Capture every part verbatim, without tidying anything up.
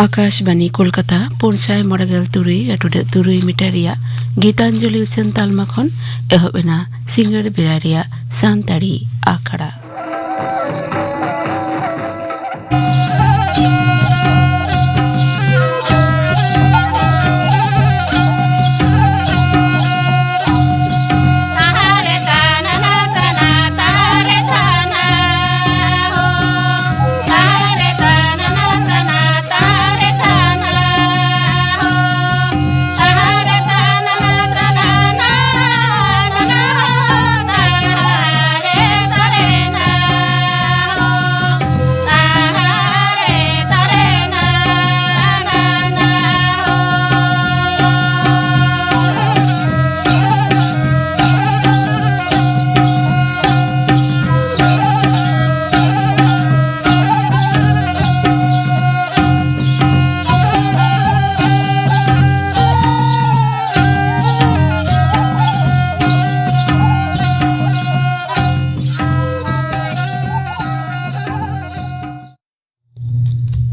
ᱟᱠᱟᱥᱵᱟᱱᱤ ᱠᱳᱞᱠᱟᱛᱟ, ᱯᱩᱱ ᱥᱟᱭ ᱢᱚᱬᱮ ᱜᱮᱞ ᱛᱩᱨᱩᱭ ᱜᱟᱹᱴᱩᱰᱟᱹᱜ ᱛᱩᱨᱩᱭ ᱢᱤᱴᱟᱨ ᱨᱮᱭᱟᱜ ᱜᱤᱛᱟᱧᱡᱚᱞᱤ ᱩᱪᱷᱟᱹᱱ ᱛᱟᱞᱢᱟ ᱠᱷᱚᱱ ᱮᱦᱚᱵ ᱮᱱᱟ ᱥᱤᱸᱜᱟᱹᱲ ᱵᱮᱲᱟ ᱨᱮᱭᱟᱜ ᱥᱟᱱᱛᱟᱲᱤ ᱟᱠᱷᱲᱟ᱾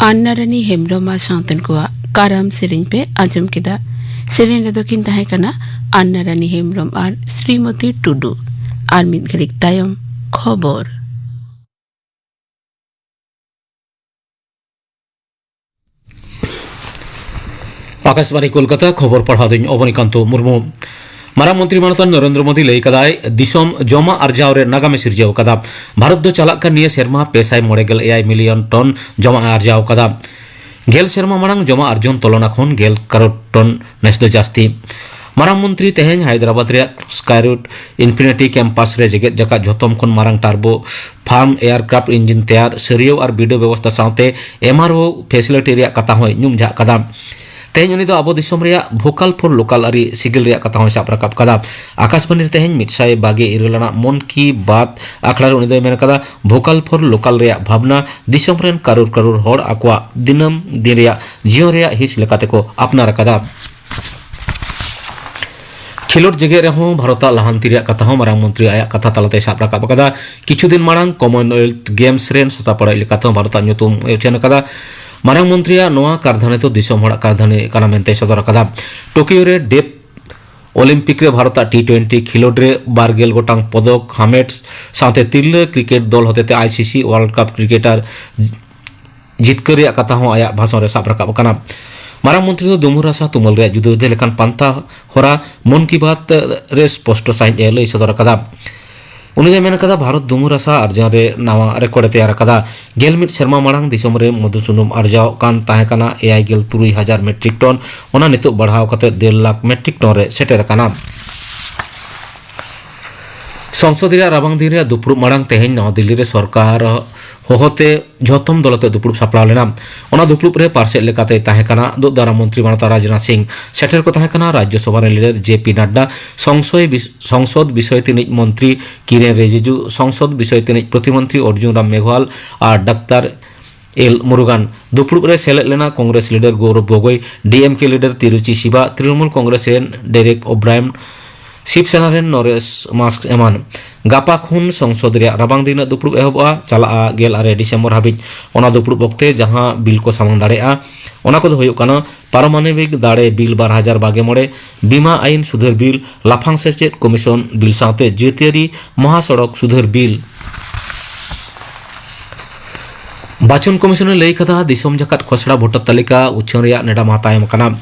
ᱟᱱᱱᱟ ᱨᱟᱱᱤ ᱦᱮᱢᱵᱽᱨᱚᱢ ᱟᱨ ᱥᱟᱶᱛᱮᱱ ᱠᱚᱣᱟᱜ ᱠᱟᱨᱟᱢ ᱥᱮᱨᱮᱧ ᱯᱮ ᱟᱸᱡᱚᱢ ᱠᱮᱫᱟ᱾ ᱥᱮᱨᱮᱧ ᱨᱮᱫᱚ ᱠᱤᱱ ᱛᱟᱦᱮᱸ ᱠᱟᱱᱟ ᱟᱱᱱᱟ ᱨᱟᱱᱤ ᱦᱮᱢᱵᱽᱨᱚᱢ ᱟᱨ ᱥᱨᱤᱢᱚᱛᱤ ᱴᱩᱰᱩ᱾ ᱟᱨ ᱢᱤᱫ ᱜᱷᱟᱹᱲᱤᱡ ᱛᱟᱭᱚᱢ ᱠᱷᱚᱵᱚᱨ᱾ ᱟᱠᱟᱥᱵᱟᱬᱤ ᱠᱳᱞᱠᱟᱛᱟ, ᱠᱷᱚᱵᱚᱨ ᱯᱟᱲᱦᱟᱣ ᱫᱚᱧ ᱚᱵᱚᱱᱤᱠᱟᱱᱛᱚ ᱢᱩᱨᱢᱩ᱾ ᱢᱟᱨᱟᱝ ᱢᱚᱱᱛᱨᱤ ᱢᱟᱱᱚᱛᱟᱱ ᱱᱚᱨᱮᱱᱫᱨᱚ ᱢᱳᱫᱤ ᱞᱟᱹᱭ ᱠᱟᱫᱟᱭ, ᱫᱤᱥᱚᱢ ᱡᱚᱢᱟᱜ ᱟᱨᱡᱟᱣ ᱨᱮ ᱱᱟᱜᱟᱢᱮ ᱥᱤᱨᱡᱟᱹᱣ ᱠᱟᱫᱟ᱾ ᱵᱷᱟᱨᱚᱛ ᱫᱚ ᱪᱟᱞᱟᱜ ᱠᱟᱱ ᱱᱤᱭᱟᱹ ᱥᱮᱨᱢᱟ ᱯᱮ ᱥᱟᱭ ᱢᱚᱬᱮ ᱜᱮᱞ ᱮᱭᱟᱭ ᱢᱤᱞᱤᱭᱚᱱ ᱴᱚᱱ ᱡᱚᱢᱟᱜ ᱮ ᱟᱨᱡᱟᱣ ᱠᱟᱫᱟ᱾ ᱜᱮᱞ ᱥᱮᱨᱢᱟ ᱢᱟᱲᱟᱝ ᱡᱚᱢᱟᱜ ᱟᱨᱡᱚᱱ ᱛᱩᱞᱚᱱᱟ ᱠᱷᱚᱱ ᱜᱮᱞ ᱠᱟᱨᱳᱲ ᱴᱚᱱ ᱱᱮᱥ ᱫᱚ ᱡᱟᱹᱥᱛᱤ᱾ ᱢᱟᱨᱟᱝ ᱢᱚᱱᱛᱨᱤ ᱛᱮᱦᱮᱧ ᱦᱟᱭᱫᱨᱟᱵᱟᱫᱽ ᱨᱮᱭᱟᱜ ᱥᱠᱟᱭᱨᱩᱴ ᱤᱱᱯᱷᱤᱱᱤᱴᱤ ᱠᱮᱢᱯᱟᱥ ᱨᱮ ᱡᱮᱜᱮᱛ ᱡᱟᱠᱟᱛ ᱡᱷᱚᱛᱚᱢ ᱠᱷᱚᱱ ᱢᱟᱨᱟᱝ ᱴᱟᱨᱵᱳ ᱯᱷᱟᱨᱢ ᱮᱭᱟᱨᱠᱨᱟᱯᱷᱴ ᱤᱧᱡᱤᱱ ᱛᱮᱭᱟᱨ, ᱥᱟᱹᱨᱭᱟᱹᱣ ᱟᱨ ᱵᱤᱰᱟᱹᱣ ᱵᱮᱵᱚᱥᱛᱟ ᱥᱟᱶᱛᱮ ᱮᱢ ᱟᱨ ᱳ ᱯᱷᱮᱥᱤᱞᱤᱴᱤ ᱨᱮᱭᱟᱜ ᱠᱟᱛᱷᱟ ᱦᱚᱸᱭ ᱧᱩᱢ ᱡᱷᱟᱜ ᱠᱟᱫᱟ᱾ ᱛᱮᱦᱮᱧ ᱩᱱᱤ ᱫᱚ ᱟᱵᱚ ᱫᱤᱥᱚᱢ ᱨᱮᱭᱟᱜ ᱵᱷᱳᱠᱟᱞ ᱯᱷᱚᱨ ᱞᱳᱠᱟᱞ ᱟᱹᱨᱤ ᱥᱤᱜᱤᱞ ᱨᱮᱭᱟᱜ ᱠᱟᱛᱷᱟ ᱦᱚᱸᱭ ᱥᱟᱵ ᱨᱟᱠᱟᱵ ᱠᱟᱫᱟ᱾ ᱟᱠᱟᱥᱵᱟᱱᱤ ᱨᱮ ᱛᱮᱦᱮᱧ ᱢᱤᱫ ᱥᱟᱭ ᱵᱟᱜᱮ ᱤᱨᱟᱹᱞ ᱟᱱᱟᱜ ᱢᱚᱱ ᱠᱤ ᱵᱟᱛ ᱟᱠᱷᱲᱟ ᱨᱮ ᱩᱱᱤ ᱫᱚᱭ ᱢᱮᱱ ᱠᱟᱫᱟ, ᱵᱷᱳᱠᱟᱞ ᱯᱷᱚᱨ ᱞᱳᱠᱟᱞ ᱨᱮᱭᱟᱜ ᱵᱷᱟᱵᱽᱱᱟ ᱫᱤᱥᱚᱢ ᱨᱮᱱ ᱠᱟᱨᱳᱲ ᱠᱟᱨᱳᱲ ᱦᱚᱲ ᱟᱠᱚᱣᱟᱜ ᱫᱤᱱᱟᱹᱢ ᱫᱤᱱ ᱨᱮᱭᱟᱜ ᱡᱤᱭᱚᱱ ᱨᱮᱭᱟᱜ ᱦᱤᱸᱥ ᱞᱮᱠᱟᱛᱮ ᱠᱚ ᱟᱯᱱᱟᱨ ᱟᱠᱟᱫᱟ᱾ ᱠᱷᱮᱞᱳᱰ ᱡᱮᱜᱮᱫ ᱨᱮᱦᱚᱸ ᱵᱷᱟᱨᱚᱛᱟᱜ ᱞᱟᱦᱟᱱᱛᱤ ᱨᱮᱭᱟᱜ ᱠᱟᱛᱷᱟ ᱦᱚᱸ ᱢᱟᱨᱟᱝ ᱢᱚᱱᱛᱨᱤ ᱟᱭᱟᱜ ᱠᱟᱛᱷᱟ ᱛᱟᱞᱟᱛᱮᱭ ᱥᱟᱵ ᱨᱟᱠᱟᱵ ᱟᱠᱟᱫᱟ᱾ ᱠᱤᱪᱷᱩ ᱫᱤᱱ ᱢᱟᱲᱟᱝ ᱠᱚᱢᱚᱱᱣᱮᱞᱛᱷ ᱜᱮᱢᱥ ᱨᱮᱱ ᱥᱟᱥᱟᱯᱲᱟᱣᱤᱡ ᱞᱮᱠᱟᱛᱮᱦᱚᱸ ᱵᱷᱟᱨᱚᱛᱟᱜ ᱧᱩᱛᱩᱢ ᱮ ᱩᱪᱷᱟᱹᱱ ᱟᱠᱟᱫᱟ᱾ ᱢᱟᱨᱟᱝ ᱢᱚᱱᱛᱨᱤᱭᱟᱜ ᱱᱚᱣᱟ ᱠᱟᱨᱫᱷᱟᱱᱤ ᱫᱚ ᱫᱤᱥᱚᱢ ᱦᱚᱲᱟᱜ ᱠᱟᱨᱫᱷᱟᱱᱤ ᱠᱟᱱᱟ ᱢᱮᱱᱛᱮᱭ ᱥᱚᱫᱚᱨ ᱟᱠᱟᱫᱟ᱾ ᱴᱳᱠᱤᱭᱳ ᱨᱮ ᱰᱮᱯ ᱚᱞᱤᱢᱯᱤᱠ ᱨᱮ ᱵᱷᱟᱨᱚᱛᱟᱜ ᱴᱤ ᱴᱩᱭᱮᱱᱴᱤ ᱠᱷᱮᱞᱳᱰ ᱨᱮ ᱵᱟᱨ ᱜᱮᱞ ᱜᱚᱴᱟᱝ ᱯᱚᱫᱚᱠ ᱦᱟᱢᱮᱴ ᱥᱟᱶᱛᱮ ᱛᱤᱨᱞᱟᱹ ᱠᱨᱤᱠᱮᱴ ᱫᱚᱞ ᱦᱚᱛᱮᱛᱮ ᱟᱭᱥᱤᱥᱤ ᱣᱟᱨᱞᱰ ᱠᱟᱯ ᱠᱨᱤᱠᱮᱴᱟᱨ ᱡᱤᱛᱠᱟᱹᱨ ᱨᱮᱭᱟᱜ ᱠᱟᱛᱷᱟ ᱦᱚᱸ ᱟᱭᱟᱜ ᱵᱷᱟᱥᱚᱱ ᱨᱮ ᱥᱟᱵ ᱨᱟᱠᱟᱵ ᱟᱠᱟᱱᱟ᱾ ᱢᱟᱨᱟᱝ ᱢᱚᱱᱛᱨᱤ ᱫᱚ ᱫᱩᱢᱩᱨ ᱦᱟᱥᱟ ᱛᱩᱢᱟᱹᱞ ᱨᱮᱭᱟᱜ ᱡᱩᱫᱟᱹ ᱡᱩᱫᱟᱹ ᱞᱮᱠᱟᱱ ᱯᱟᱱᱛᱷᱟ ᱦᱚᱨᱟ ᱢᱚᱱ ᱠᱤ ᱵᱟᱛ ᱨᱮ ᱥᱯᱚᱥᱴᱚ ᱥᱟᱹᱦᱤᱡ ᱮ ᱞᱟᱹᱭ ᱥᱚᱫᱚᱨ ᱟᱠᱟᱫᱟ᱾ ᱩᱱᱤ ᱫᱚᱭ ᱢᱮᱱ ᱟᱠᱟᱫᱟ, ᱵᱷᱟᱨᱚᱛ ᱫᱩᱢᱩᱨ ᱦᱟᱥᱟ ᱟᱨᱡᱟᱣ ᱨᱮ ᱱᱟᱣᱟ ᱨᱮᱠᱚᱨᱰ ᱮ ᱛᱮᱭᱟᱨ ᱟᱠᱟᱫᱟ᱾ ᱜᱮᱞ ᱢᱤᱫ ᱥᱮᱨᱢᱟ ᱢᱟᱲᱟᱝ ᱫᱤᱥᱚᱢ ᱨᱮ ᱢᱚᱫᱷᱩ ᱥᱩᱱᱩᱢ ᱟᱨᱡᱟᱣ ᱠᱟᱱ ᱛᱟᱦᱮᱸ ᱠᱟᱱᱟ ᱮᱭᱟᱭ ᱜᱮᱞ ᱛᱩᱨᱩᱭ ᱦᱟᱡᱟᱨ ᱢᱮᱴᱨᱤᱠ ᱴᱚᱱ, ᱚᱱᱟ ᱱᱤᱛᱚᱜ ᱵᱟᱲᱦᱟᱣ ᱠᱟᱛᱮ ᱰᱮᱲ ᱞᱟᱠᱷ ᱢᱮᱴᱨᱤᱠ ᱴᱚᱱ ᱨᱮ ᱥᱮᱴᱮᱨ ᱟᱠᱟᱱᱟ᱾ ᱥᱚᱝᱥᱚᱫ ᱨᱮᱭᱟᱜ ᱨᱟᱵᱟᱝ ᱫᱤᱱ ᱨᱮᱭᱟᱜ ᱫᱩᱯᱲᱩᱵ ᱢᱟᱲᱟᱝ ᱛᱮᱦᱮᱧ ᱱᱟᱣᱟ ᱫᱤᱞᱞᱤ ᱨᱮ ᱥᱚᱨᱠᱟᱨ ᱦᱚᱦᱚᱛᱮ ᱡᱷᱚᱛᱚᱢ ᱫᱚᱞ ᱟᱛᱮ ᱫᱩᱯᱲᱩᱵ ᱥᱟᱯᱲᱟᱣ ᱞᱮᱱᱟ᱾ ᱚᱱᱟ ᱫᱩᱯᱲᱩᱵ ᱨᱮ ᱯᱟᱨᱥᱮᱫ ᱞᱮᱠᱟᱛᱮᱭ ᱛᱟᱦᱮᱸ ᱠᱟᱱᱟ ᱫᱩᱜᱽ ᱫᱟᱨᱟ ᱢᱚᱱᱛᱨᱤ ᱢᱟᱱᱚᱛ ᱨᱟᱡᱽᱱᱟᱛᱷ ᱥᱤᱝ᱾ ᱥᱮᱴᱮᱨ ᱠᱚ ᱛᱟᱦᱮᱸ ᱠᱟᱱᱟ ᱨᱟᱡᱽᱡᱚ ᱥᱚᱵᱷᱟ ᱨᱮᱱ ᱞᱤᱰᱟᱨ ᱡᱮ ᱯᱤ ᱱᱟᱰᱰᱟ, ᱥᱚᱝᱥᱚᱭ ᱵᱤᱥ-, ᱥᱚᱝᱥᱚᱫ ᱵᱤᱥᱚᱭ ᱛᱤᱱᱤᱡ ᱢᱚᱱᱛᱨᱤ ᱠᱤᱨᱮᱱ ᱨᱤᱡᱤᱡᱩ, ᱥᱚᱝᱥᱚᱫ ᱵᱤᱥᱚᱭ ᱛᱤᱱᱤᱡ ᱯᱨᱚᱛᱤᱢᱚᱱᱛᱨᱤ ᱚᱨᱡᱩᱱ ᱨᱟᱢ ᱢᱮᱜᱷᱣᱟᱞ ᱟᱨ ᱰᱟᱠᱛᱟᱨ ᱮᱞ ᱢᱩᱨᱩᱜᱟᱱ᱾ ᱫᱩᱯᱲᱩᱵ ᱨᱮ ᱥᱮᱞᱮᱫ ᱞᱮᱱᱟ ᱠᱚᱝᱜᱨᱮᱥ ᱞᱤᱰᱟᱨ ᱜᱳᱣᱨᱚᱵ ᱜᱚᱜᱚᱭ, ᱰᱤ ᱮᱢ ᱠᱮ ᱞᱤᱰᱟᱨ ᱛᱤᱨᱩᱪᱤ ᱥᱤᱵᱟ, ᱛᱨᱤᱱᱢᱩᱞ ᱠᱚᱝᱜᱨᱮᱥ ᱨᱮᱱ ᱰᱮᱨᱮᱠ ᱳᱵᱨᱟᱭᱮᱱ, ᱥᱤᱵ ᱥᱮᱱᱟ ᱨᱮᱱ ᱱᱚᱨᱮᱥ ᱢᱟᱥᱠ ᱮᱢᱟᱱ᱾ ᱜᱟᱯᱟ ᱠᱷᱚᱱ ᱥᱚᱝᱥᱚᱫ ᱨᱮᱭᱟᱜ ᱨᱟᱵᱟᱝ ᱫᱤᱱ ᱨᱮᱱᱟᱜ ᱫᱩᱯᱲᱩᱵ ᱮᱦᱚᱵᱚᱜᱼᱟ, ᱪᱟᱞᱟᱜᱼᱟ ᱜᱮᱞ ᱟᱨᱮ ᱰᱤᱥᱮᱢᱵᱚᱨ ᱦᱟᱹᱵᱤᱡ᱾ ᱚᱱᱟ ᱫᱩᱯᱲᱩᱵ ᱚᱠᱛᱮ ᱡᱟᱦᱟᱸ ᱵᱤᱞ ᱠᱚ ᱥᱟᱢᱟᱝ ᱫᱟᱲᱮᱭᱟᱜᱼᱟ, ᱚᱱᱟ ᱠᱚᱫᱚ ᱦᱩᱭᱩᱜ ᱠᱟᱱᱟ ᱯᱟᱨᱚᱢᱟᱱᱚᱵᱤᱠ ᱫᱟᱲᱮ ᱵᱤᱞ ᱵᱟᱨ ᱦᱟᱡᱟᱨ ᱵᱟᱜᱮ ᱢᱚᱬᱮ, ᱵᱤᱢᱟ ᱟᱭᱤᱱ ᱥᱩᱫᱷᱟᱹᱨ ᱵᱤᱞ, ᱞᱟᱯᱷᱟᱝ ᱥᱮᱪᱮᱫ ᱠᱚᱢᱤᱥᱚᱱ ᱵᱤᱞ ᱥᱟᱶᱛᱮ ᱡᱟᱹᱛᱤᱭᱟᱹᱨᱤ ᱢᱚᱦᱟᱥᱚᱲᱚᱠ ᱥᱩᱫᱷᱟᱹᱨ ᱵᱤᱞ᱾ ᱵᱟᱪᱚᱱ ᱠᱚᱢᱤᱥᱚᱱ ᱮ ᱞᱟᱹᱭ ᱠᱟᱫᱟ, ᱫᱤᱥᱚᱢ ᱡᱟᱠᱟᱛ ᱠᱷᱚᱥᱲᱟ ᱵᱷᱳᱴᱟᱨ ᱛᱟᱹᱞᱤᱠᱟ ᱩᱪᱷᱟᱹᱱ ᱨᱮᱭᱟᱜ ᱱᱮᱰᱟ ᱢᱟᱦᱟ ᱛᱟᱭᱚᱢ ᱟᱠᱟᱱᱟ᱾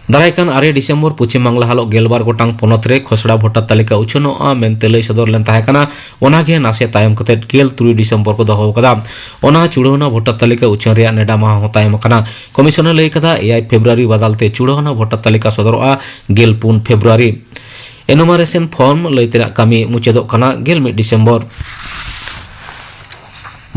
ᱫᱟᱨᱟᱭ ᱠᱟᱱ ᱟᱨᱮ ᱰᱤᱥᱮᱢᱵᱚᱨ ᱯᱚᱪᱷᱤᱢ ᱵᱟᱝᱞᱟ ᱦᱟᱞᱚᱜ ᱜᱮᱞᱵᱟᱨ ᱜᱚᱴᱟᱝ ᱯᱚᱱᱚᱛ ᱨᱮ ᱠᱷᱚᱥᱲᱟ ᱵᱷᱳᱴᱟᱨ ᱛᱟᱹᱞᱤᱠᱟ ᱩᱪᱷᱟᱹᱱᱚᱜᱼᱟ ᱢᱮᱱᱛᱮ ᱞᱟᱹᱭ ᱥᱚᱫᱚᱨ ᱞᱮᱱ ᱛᱟᱦᱮᱸ ᱠᱟᱱᱟ᱾ ᱚᱱᱟᱜᱮ ᱱᱟᱥᱮ ᱛᱟᱭᱚᱢ ᱠᱟᱛᱮ ᱜᱮᱞ ᱛᱩᱨᱩᱭ ᱰᱤᱥᱮᱢᱵᱚᱨ ᱠᱚ ᱫᱚᱦᱚ ᱟᱠᱟᱫᱟ᱾ ᱚᱱᱟ ᱪᱩᱲᱟᱹᱣᱱᱟ ᱵᱷᱳᱴᱟᱨ ᱛᱟᱹᱞᱤᱠᱟ ᱩᱪᱷᱟᱹᱱ ᱨᱮᱭᱟᱜ ᱱᱮᱰᱟ ᱢᱟᱦᱟ ᱦᱚᱸ ᱛᱟᱭᱚᱢ ᱟᱠᱟᱱᱟ᱾ ᱠᱚᱢᱤᱥᱚᱱ ᱮ ᱞᱟᱹᱭ ᱠᱟᱫᱟ, ᱮᱭᱟᱭ ᱯᱷᱮᱵᱽᱨᱩᱣᱟᱨᱤ ᱵᱟᱫᱟᱞ ᱛᱮ ᱪᱩᱲᱟᱹᱣᱱᱟ ᱵᱷᱳᱴᱟᱨ ᱛᱟᱹᱞᱤᱠᱟ ᱥᱚᱫᱚᱨᱚᱜᱼᱟ ᱜᱮᱞ ᱯᱩᱱ ᱯᱷᱮᱵᱽᱨᱩᱣᱟᱨᱤ᱾ ᱮᱱᱩᱢᱟᱨᱮᱥᱚᱱ ᱯᱷᱚᱨᱢ ᱞᱟᱹᱭ ᱛᱮᱱᱟᱜ ᱠᱟᱹᱢᱤ ᱢᱩᱪᱟᱹᱫᱚᱜ ᱠᱟᱱᱟ ᱜᱮᱞ ᱢᱤᱫ ᱰᱤᱥᱮᱢᱵᱚᱨ᱾